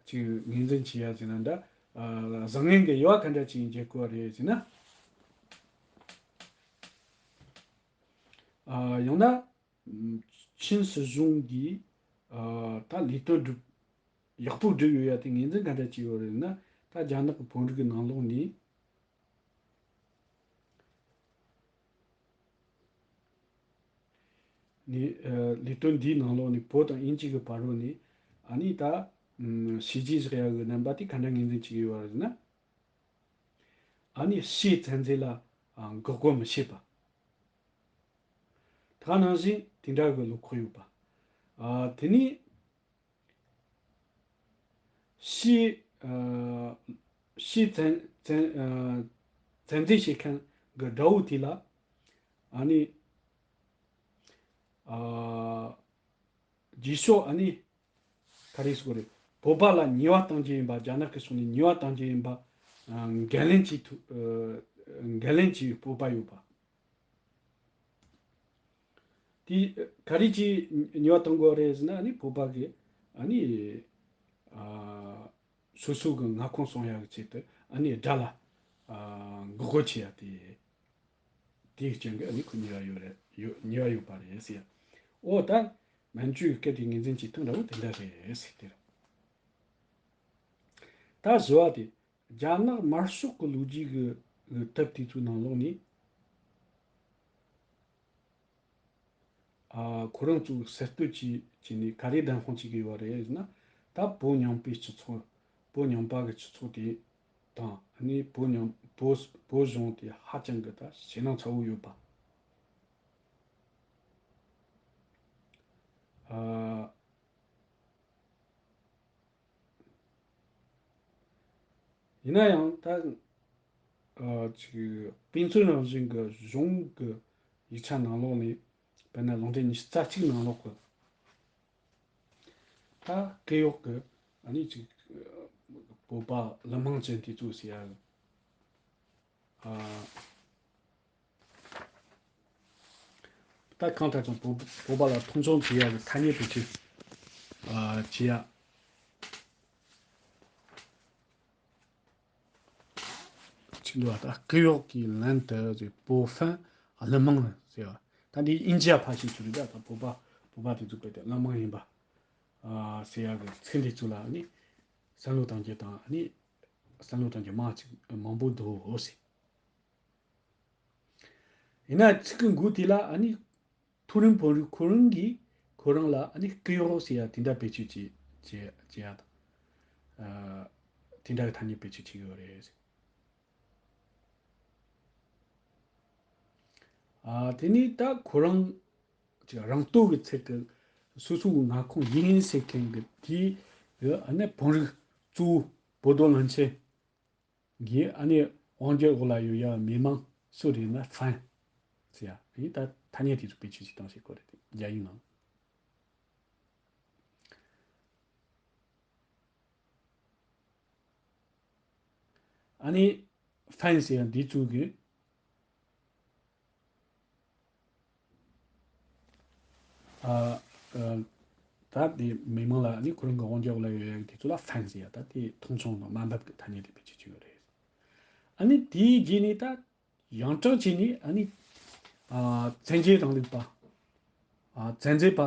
ཅིག་ངོས་འཛིན་བྱེད་ཡ་ཟེར་ན་འདྲ། ཨ་བཟང་ངན་གྱི་དབྱེ་བ་ག་འདྲ་ཅིག་འབྱེད་དགོས་རེད་ཟེར་ན། ཨ་ཡང་ན། ཨམ། ཆིན་སྲིད་གཞུང་གིས་ཨ་ད་ལས་དོན་སྒྲུབ་ཡག་པོ་བསྒྲུབས་ཡོད་ཡ་དེ་ངོས་འཛིན་ག་འདྲ་བྱས་ཡོད་རེད་ན། ད་རྒྱ་ནག་གི་བོད་རིགས་ཀྱི་ནང་ལོགས་ནས་ནས་ཨ་ལས་དོན་འདིའི་ནང་ལོགས་ནས་བོད་དང་དབྱིན་ཇི་གི་བར་རོ་ནས་ཨ་ནི་ད་ཨམ་བྱས་རྗེས་བཞག་ཡ་གི་རྣམ་པ་དེ་ག་འདྲ་ངོས་འཛིན་བྱེད་ཀྱི་ཡོད་རེད་ན། ཨ་ནི་ཕྱིའི་བཙན་འཛུལ་ལ་ཨ་འགོག་རྒོལ་མི་བྱེད་པ། ད་ག་ནང་བཞིན་དེ་འདྲ་གི་བློ་ཁོག་ཡོད་པ། ཨ་དེ་ནས་ཕྱིའི་ཨ་ཕྱིའི་བཙན་བཙན་ཨ་བཙན་འཛུལ་བྱེད་མཁན་གི་དགྲ་བོ་དེ་ལ་ཨ་ནི་ཨ་རྗེས་ཕྱོགས་ཨ་ནི་ག་རེ་ཟེར་དགོས་རེད། བོད་པ་ལ་ཉེས་པ་གཏོང་རྒྱུ་ཡིན་པ། རྒྱ་ནག་གི་ཕྱོགས་ནས་ཉེས་པ་གཏོང་རྒྱུ་ཡིན་པ། ཨ་འགན་ལེན་གྱི་ཐུ་ཨ་འགན་ལེན་གྱི་སྤོབས་པ་ཡོད་པ། དེ་ག་རེ་གྱིས་ཉེས་པ་གཏོང་དགོས་རེད་ཟེར་ན། ཨ་ནི་བོད་པ་གི་ཨ་ནི་ཨ་སོ་སོ་གི་མངའ་ཁོངས་སྲུང་ཡག་གི་ཆེད་དུ་ཨ་ནི་དགྲ་ལ་ཨ་འགོག་རྒོལ་བྱེད་ཡ་དེ། དེའི་རྐྱེན་གྱིས་ཨ་ནི་ཁོ་ཉེས་པ་ཡོད་རེད། ཡོད་ཉེས་པ་ཡོད་པ་རེད་ཟེར་ཡ། འོ་ད་མན་ཇུའི་སྐད་དེ་ངོས་འཛིན་བྱེད་སྟངས་འདྲ་བོ་དེ་འདྲ་རེད་ཟེར་དེ་རེད། ད་བཞི་བ་དེ་རྒྱ་ནག་དམར་ཤོག་གི་ལོ་རྒྱུས་ཀྱི་གི་དེབ་དེ་ཚོའི་ནང་ལོགས་ནས། ཨ་ཁོ་རང་ཚོས་གསར་གཏོད་བྱས་བྱས་ནས་ག་རེ་བདེན་དཔང་བྱེད་ཀྱི་ཡོད་རེད་ཟེར་ན། ད་བོད་མཉམ་པའི་སྤྱི་ཚོགས། བོད་མཉམ་པ་གི་སྤྱི་ཚོགས་དེ་དང་ཨ་ནི་བོད་མཉམ་བོད་བོད་གཞུང་དེ་ཧ་ཅང་གི་ད་ཞེད་སྣང་ཚ་བོ་ཡོད་པ། ཨ་ཡིན་ན་ཡང་ད་ཨ་ཅིག་དཔེ་མཚོན་རང་བཞིན་གྱི་གཞུང་གི་ཡིག་ཆ་ནང་ལོགས་ནས། དཔེར་ན་ལུང་འདྲེན་ཉི་ཤུ་རྩ་གཅིག་ནང་ལོགས་ཀྱི་ད་སྐུ་གཡོག་གི་ཨ་ནི་ཅིག་བོད་པ་ཀླུ་དམངས་ཅན་དེ་ཚོ་ཟེར་ཡ། ཨ་ད་གང་ལྟར་ཀྱང་བོད་བོད་པ་ལ་མཐོང་ཆུང་བྱེད་ཡ་གི་ཐ་སྙད་དུ་ཅིག་ཨ་བྱེད་ཡ། ཅི་འདུག་བ། ད་སྐུ་གཡོག་གི་ལན་དུ་ཅིག་བོད་ཕན་ཀླུ་དམངས་ཟེར་བ། ད་འདི་དབྱིན་ཇི་ཡ་ཕར་ཕྱིན་ཚུལ་རེད། ད་ད་བོད་པ་བོད་པ་དེ་ཚོ་དཔེ་དེ་ཀླུ་དམངས་ཡིན་པ་ཨ་ཟེར་ཡ་གི་ཚིག་འདི་ཚོ་ལ་ཨ་ནི་བསམ་བློ་གཏོང་རྒྱུ་དང་ཨ་ནི་བསམ་བློ་གཏོང་རྒྱུ་མང་ཅིག་མང་པོ་འདུག་ཟེར། ཡིན་ན་ཚིག་གི་མགོ་དེ་ལ་ཨ་ནི་མཐོ་རིམ་བོད་རིགས་ཁོ་རང་གིས་ཁོ་རང་ལ་ཨ་ནི་སྐུ་གཡོག་ཟེར་ཡ་དེ་འདྲ་བེད་སྤྱོད་བྱེད་བྱེད་བྱེད་ཡ་དང་། ཨ་དེ་འདྲ་གི་ཐ་སྙད་བེད་སྤྱོད་བྱེད་ཀྱི་ཡོད་རེད། ཨ་དེ་ནས་ད་ཁོ་རང་ཅིག་རང་སྟོབས་ཀྱི་ཚད་ཀྱི་སོ་སོ་གི་མངའ་ཁོངས་ཡིན་ཟེར་མཁན་གྱི་དེའི་ཨ་ནི་བོད་རིགས་གཙོ་བོ་བོད་དོན་བློན་ཆེན་གྱིས་ཨ་ནི་དབང་སྒྱུར་འོག་ལ་ཡོད་ཡ་མི་མང་སུ་རེད་ན་ཧྥན་ཟེར་ཡ། ཨ་ནི་ད་ཐ་སྙད་དེ་ཚོ་བེད་སྤྱོད་བྱེད་སྟངས་ཤིག་གོ་རེད། དེ་རྒྱ་ཡིག་ནང་། ཨ་ནི་ཧྥན་ཟེར་ཡ་འདི་ཚོ་གི་ཨ་ཨ་ད་དེ་མི་མང་ལ་ཨ་ནི་ཁོ་རང་གི་དབང་སྒྱུར་འོག་ལ་ཡོད་ཡ་གི་དེ་ཚོ་ལ་ཧྥན་ཟེར་ཡ། ད་དེ་མཐོང་ཆུང་དང་དམའ་འབེབས་ཀྱི་ཐ་སྙད་དེ་བེད་སྤྱོད་བྱེད་ཀྱི་ཡོད་རེད། ཨ་ནི་དེའི་རྗེས་ནས་ད་ཡང་སྤྲང་བྱས་ནས་ཨ་ནི་ཨ་བཙན་རྒྱལ་རིང་ལུགས་པ། ཨ་བཙན་འཛུལ་པ་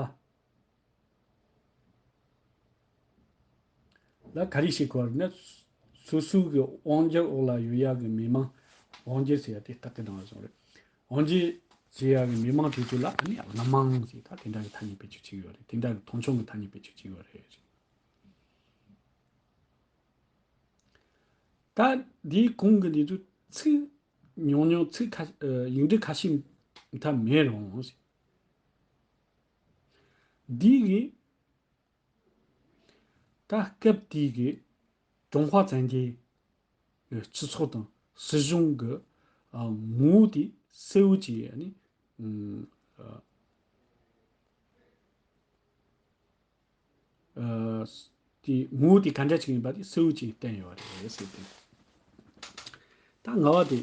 ལ་ག་རེ་བྱེད་དགོས་རེད་ན། སོ་སོའི་གི་དབང་སྒྱུར་འོག་ལ་ཡོད་ཡ་གི་མི་མང་། དབང་སྒྱུར་ཟེར་ཡ་དེ་སྟག་གི་ནང་ལ་བཟུང་རེད། དབང་སྒྱུར་བྱེད་ཡ་གི་མི་མང་དེ་ཚོ་ལ་ཨ་ནི་ཀླུ་དམངས་ཟེར་ད་དེ་འདྲ་གི་ཐ་སྙད་བེད་སྤྱོད་བྱེད་ཀྱི་ཡོད་རེད། དེ་འདྲ་གི་མཐོང་ཆུང་གི་ཐ་སྙད་བེད་སྤྱོད་བྱེད་ཀྱི་ཡོད་རེད། ད་འདིའི་གོང་གི་འདི་ཚོ་ཚིག་ཉུང་ཉུང་ཚིག་ཁ་ཨ་ཡིག་འབྲུ་ཁ་ཤས་མཐའ་མེད་རུང་། འདི་གི་ད་སྐབས་དེའི་གི་ཀྲུང་ཧྭ་བཙན་རྒྱལ་སྤྱི་ཚོགས་དང་སྲིད་གཞུང་གི་ཨ་ངོ་བོ་དེ་གསལ་བོ་བྱས་ནས་ཨ་ཨ་དེ་ངོ་བོ་དེ་ག་འདྲ་ཅིག་ཡིན་པ་དེ་གསལ་བོ་ཅིག་བསྟན་ཡོད་རེད་ཟེར་ཏེ། ད་ལྔ་བ་དེ།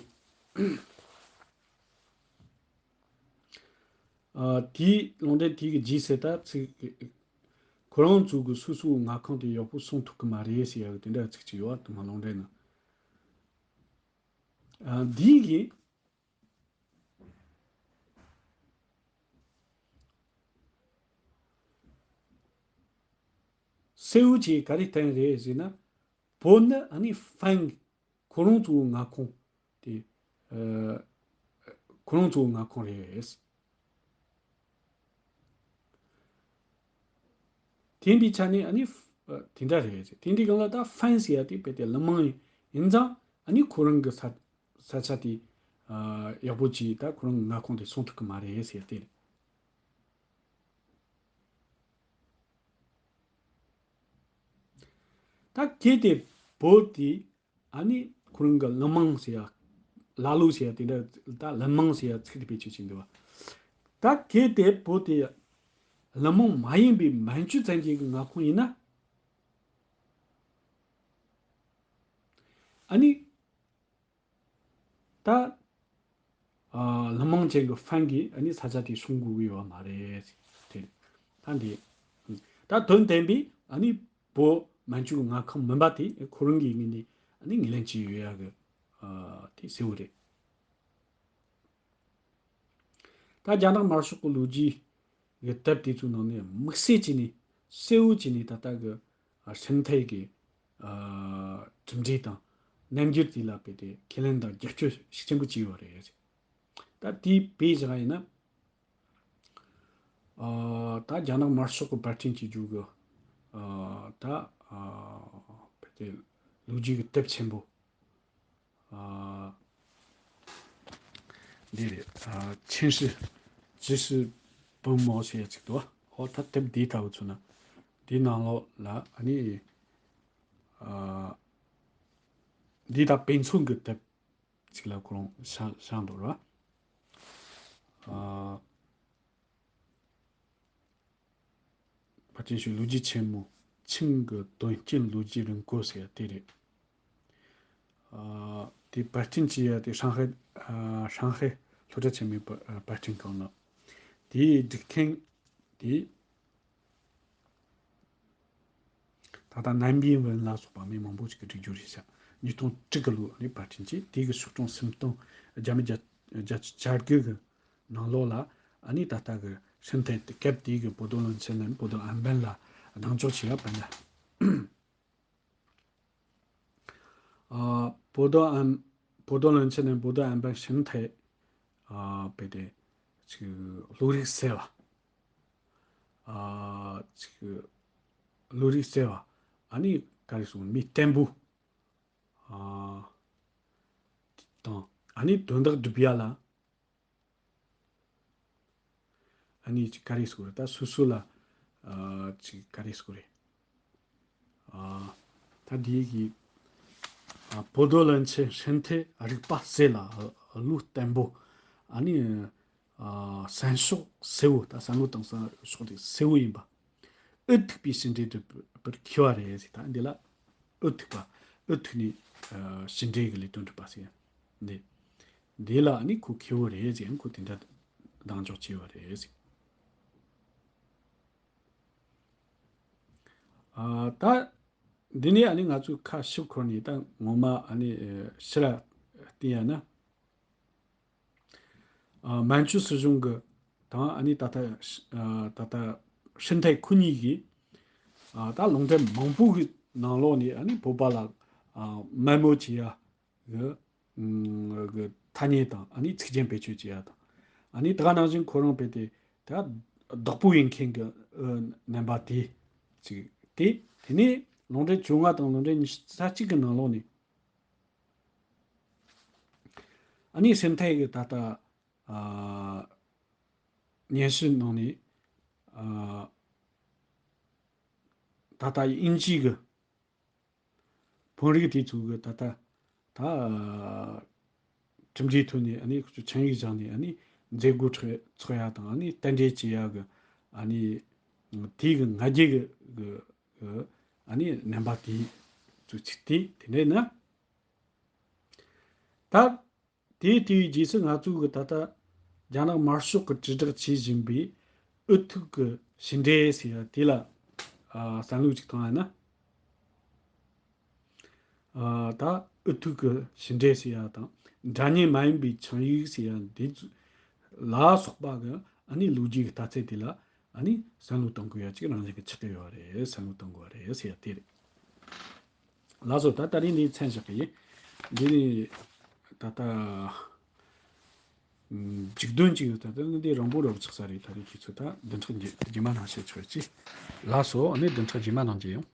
ཨ་དེའི་ལུང་འདྲེན་དེ་གི་རྗེས་སུ་ད་ཚིག་ཁོ་རང་ཚོ་གི་སོ་སོའི་མངའ་ཁོངས་དེ་ཡག་པོ་སྲུང་ཐུབ་ཀྱི་མ་རེད་ཟེར་ཡག་དེ་འདྲ་ཚིག་ཅིག་ཡོད་པ་དེ་མ་ལུང་འདྲེན་ནང་། ཨ་འདི་གི་གསལ་བོ་ཅིག་ག་རེ་བསྟན་རེད་ཟེར་ན། བོད་ནི་ཨ་ནི་ཧྥན་ཁོ་རང་ཚོའི་མངའ་ཁོངས་དེ་ཨ་ཁོ་རང་ཚོའི་མངའ་ཁོངས་རེད། དེ་འདི་ཆ་ནས་ཨ་ནི་ཨ་དེ་འདྲ་རེད། དེ་འདི་གང་ལ་ད་ཧྥན་ཟེར་ཡ་དེ་དཔེ་དེ་ཀླུ་དམངས་ཡིན་ཙང་ཨ་ནི་ཁོ་རང་གི་ས་ས་ཆ་དེ་ཨ་ཡག་པོ་ཅིག་ད་ཁོ་རང་གི་མངའ་ཁོངས་དེ་སྲུང་ཐུབ་ཀྱི་མ་རེད་ཟེར་ཡ་དེ་རེད། ད་གལ་ཏེ་བོད་དེ་ཨ་ནི་ཁོ་རང་གི་ཀླུ་དམངས་ཟེར་ཡ། ལ་ལུ་ཟེར་ཡ་དེ་འདྲ། ད་ཀླུ་དམངས་ཟེར་ཡ་ཚིག་དེ་བེད་སྤྱོད་བྱེད་འདུག་བ། ད་གལ་ཏེ་བོད་དེ་ཀླུ་དམངས་མ་ཡིན་པའི་མན་ཇུ་བཙན་རྒྱལ་གྱི་མངའ་ཁོངས་ཡིན་ན། ཨ་ནི་ད་ཨ་ཀླུ་དམངས་ཅན་གྱི་ཧྥན་གྱིས་ཨ་ནི་ས་ཆ་དེ་སྲུང་དགོས་ཀྱི་ཡོད་མ་རེད། དེ་ད་འདི་ད་དོན་བདེན་པའི་ཨ་ནི་བོད་མན་ཇུ་གི་མངའ་ཁོངས་མིན་པ་དེ་ཁོ་རང་གི་ངོས་ནས་ཨ་ནི་ངོས་ལེན་བྱས་ཡོད་ཡ་གི་ཨ་དེ་གསལ་བོ་རེད། ད་རྒྱ་ནག་དམར་ཤོག་གི་ལོ་རྒྱུས་ཀྱི་དེབ་དེ་ཚོའི་ནང་ནས་དམིགས་བསལ་བྱས་ནས་གསལ་བོ་བྱས་ནས་ད་ལྟ་གི་ཨ་ཧྲིན་ཐའེ་གི་ཨ་གྲུབ་འབྲས་དང་རྣམ་འགྱུར་དེ་ལ་དཔེ་དེ་ཁས་ལེན་དང་རྒྱབ་སྐྱོར་ཤུགས་ཆེན་པོ་བྱས་ཡོད་རེད། ད་དེའི་དཔེ་བཞག་ཡིན་ན། ཨ་ད་རྒྱ་ནག་དམར་ཤོག་གི་པར་སྐྲུན་བྱེད་རྒྱུ་གི་ཨ་ད་ཨ་དཔེ་དེ་ལོ་རྒྱུས་ཀྱི་དེབ་ཆེན་པོ། ཨ་འདི་རེད། ཨ་ཆིན་ཧྲི་ཇི་ཧྲི་པུན་མོ་ཞེས་ཅིག་འདུག་ཨོ་ད་དེབ་འདི་ལྟ་བུ་ཚོ་ན་འདིའི་ནང་ལོགས་ལ་ཨ་ནི་ཨ་འདི་ད་དཔེ་མཚོན་གྱི་དེབ་ཅིག་ལ་ཁོ་རང་བཞག་བཞག་འདུག་ར། ཨ། པར་སྐྲུན་ཞུ་ལོ་རྒྱུས་ཆེན་མོ། ཆིང་གི་དོན་རྐྱེན་ལོ་རྒྱུས་རིང་པོ་ཟེར་ཡ་དེ་རེད། ཨ་དེ་པར་སྐྲུན་བྱས་ཡ་དེ་ཧྲང་ཧའེ། ཨ་ཧྲང་ཧའེ་སློབ་གྲྭ་ཆེན་མོའི་པར་པར་སྐྲུན་ཁང་ནང་། དེའི་སྒྲིག་མཁན་དེ་ད་ལྟ་ནན་པིན་ཝུན་ལ་སོགས་པ་མི་མང་པོ་ཞིག་གིས་བསྒྲིགས་རྒྱུ་རེད་ཤག་ཉིས་སྟོང་དྲུག་གི་ལོ་ནས་པར་སྐྲུན་བྱས། དེ་གི་ཤོག་གྲངས་སུམ་སྟོང་བརྒྱ་མེད་བརྒྱད་ཅུ་གྱ་དགུ་གི་ནང་ལོགས་ལ་ཨ་ནི་ད་ལྟ་གི་ཧྲིན་ཐའེ་དེ་སྐབས་དེའི་གི་བོ་དོ་བློན་ཆེན་ནས་བོ་དོ་ཨན་པན་ལ་གདེང་འཇོག་བྱས་ཡ་པ་འདྲ། ཨ་བོ་དོ་ཨན་བོ་དོ་བློན་ཆེན་ནས་བོ་དོ་ཨན་པན་ཧྲིན་ཐའེ་ཨ་དཔེ་དེ་ཅིག་བློ་རིག་གསལ་བ། ཨ་ཅིག་བློ་རིག་གསལ་བ། ཨ་ནི་ག་རེ་ཟེར་མི་བརྟན་པོ། ཨ་དང་ཨ་ནི་དོན་དག་སྒྲུབ་ཡ་ལ། ཨ་ནི་ཅིག་ག་རེ་ཟེར་དགོས་རེད། ད་སོ་སོ་ལ་ཨ་ཅིག་ག་རེ་ཟེར་དགོས་རེད། ཨ་ད་འདི་གི་ཨ་བོ་དོ་བློན་ཆེན་ཧྲིན་ཐའེ་རིག་པ་གསལ་ལ་བློ་བརྟན་པོ། ཨ་ནི་ཨ་བསམ་ཕྱོགས་གསལ་བོ། ད་བསམ་བློ་བཏང་བསམ་ཕྱོགས་དེ་གསལ་བོ་ཡིན་པ། འུ་ཐུག་པའི་ཕྱི་འབྲེལ་སྒྲུབ་པར་མཁས་པ་རེད་ཟེར། ད་འདི་ལ་འུ་ཐུག་པ། འུ་ཐུག་ནས་ཨ་ཕྱི་འབྲེལ་གྱི་ལས་དོན་སྒྲུབ་པ་ཟེར་ཡ་འདི། འདི་ལ་ཨ་ནི་ཁོ་མཁས་པོ་རེད་ཟེར་ཡ་ཁོ་དེ་འདྲ་གདེང་འཇོག་བྱས་པ་རེད་ཟེར། ཨ་ད་འདི་ནས་ཨ་ནི་ང་ཚོས་ཁ་ཞིབ་འཁོར་ནས་ད་ངོ་མ་ཨ་ནི་ཨ་ཕྱི་ལ་བལྟས་ཡ་ན། ཨ་མན་ཇུ་སྲིད་གཞུང་གི་དང་ཨ་ནི་ད་ལྟ་ཨ་ད་ལྟ་ཧྲིན་ཐའེ་ཁོ་གཉིས་ཀྱིས་ཨ་ད་ལུང་འདྲེན་མང་པོ་གི་ནང་ལོགས་ནས་ཨ་ནི་བོད་པ་ལ་ཨ་དམའ་འབེབས་བྱེད་ཡ་གི་ཨ་གི་ཐ་སྙད་དང་ཨ་ནི་ཚིག་རྒྱན་བེད་སྤྱོད་བྱེད་ཡ་དང་ཨ་ནི་ད་ག་ནང་བཞིན་ཁོ་རང་དཔེ་དེ་ད་བདག་པོ་ཡིན་མཁན་གྱི་ཨ་རྣམ་པ་དེ་ཅིག་དེ་དེ་ནས་ལུང་འདྲེན་བཅོ་ལྔ་དང་ལུང་འདྲེན་ཉི་ཤུ་རྩ་གཅིག་གི་ནང་ལོགས་ནས། ཨ་ནི་སེམས་ཐག་གི་ད་ལྟ་ཨ་སྙན་ཞུ་ནང་ནས་ཨ་ད་ལྟ་དབྱིན་ཇི་གི་དཔོན་རིགས་དེ་ཚོ་གི་ད་ལྟ་ད་ཨ་གྲུབ་འབྲས་ཐོན་ནས་ཨ་ནི་ཁོ་ཚོ་ཆིངས་ཡིག་བཞག་ནས་ཨ་ནི་མཛད་སྒོ་ཚོགས་ཚོགས་ཡ་དང་ཨ་ནི་རྟེན་འབྲེལ་བྱེད་ཡ་གི་ཨ་ནི་དེའི་གི་ང་རྒྱལ་གི་གི་གི་ཨ་ནི་རྣམ་པ་དེ་ཚོ་ཚིག་དེ་དེ་འདྲ་ཡིན་ན། ད་དེའི་དུས་རྗེས་སུ་ང་ཚོ་གི་ད་ལྟ་རྒྱ་ནག་དམར་ཤོག་གི་དྲིལ་བསྒྲགས་བྱེད་བཞིན་པའི་འུ་ཐུག་གི་ཕྱི་འབྲེལ་ཟེར་ཡ་དེ་ལ་ཨ་བསམ་བློ་ཅིག་བཏང་ཡ་ན། ཨ་ད་འུ་ཐུག་གི་ཕྱི་འབྲེལ་ཟེར་ཡ་དང་འདྲ་མཉམ་མ་ཡིན་པའི་ཆིངས་ཡིག་ཟེར་ཡ་འདི་ཚོ་ལ་སོགས་པ་གི་ཨ་ནི་ལོ་རྒྱུས་ཀྱི་ལྟ་ཚུལ་དེ་ལ་ཨ་ནི་བསམ་བློ་གཏོང་དགོས་ཡ་ཅིག་རང་བཞིན་གྱི་ཆགས་ཀྱི་ཡོད་རེད། བསམ་བློ་གཏོང་དགོས་པ་རེད་ཟེར་ཡ་དེ་རེད། ལགས་སོ། ད་ད་རིང་འདི་མཚམས་བཞག་གི་ཡིན། འདི་ནི་ད་ལྟ་ཨམ་མཇུག་དོན་གཅིག་ཡོད། ད་ལྟ་འདི་རིང་པོ་རབ་ཆགས་ས་རེད། ད་རིང་དུས་ཚོད་ད་བདུན་ཕྲག་རྗེས་མ་ནང་བཤད་ཆོག་ཅི། ལགས་སོ། ཨ་ནི་བདུན་ཕྲག་རྗེས་མ་ནང་མཇལ་ཡོང་།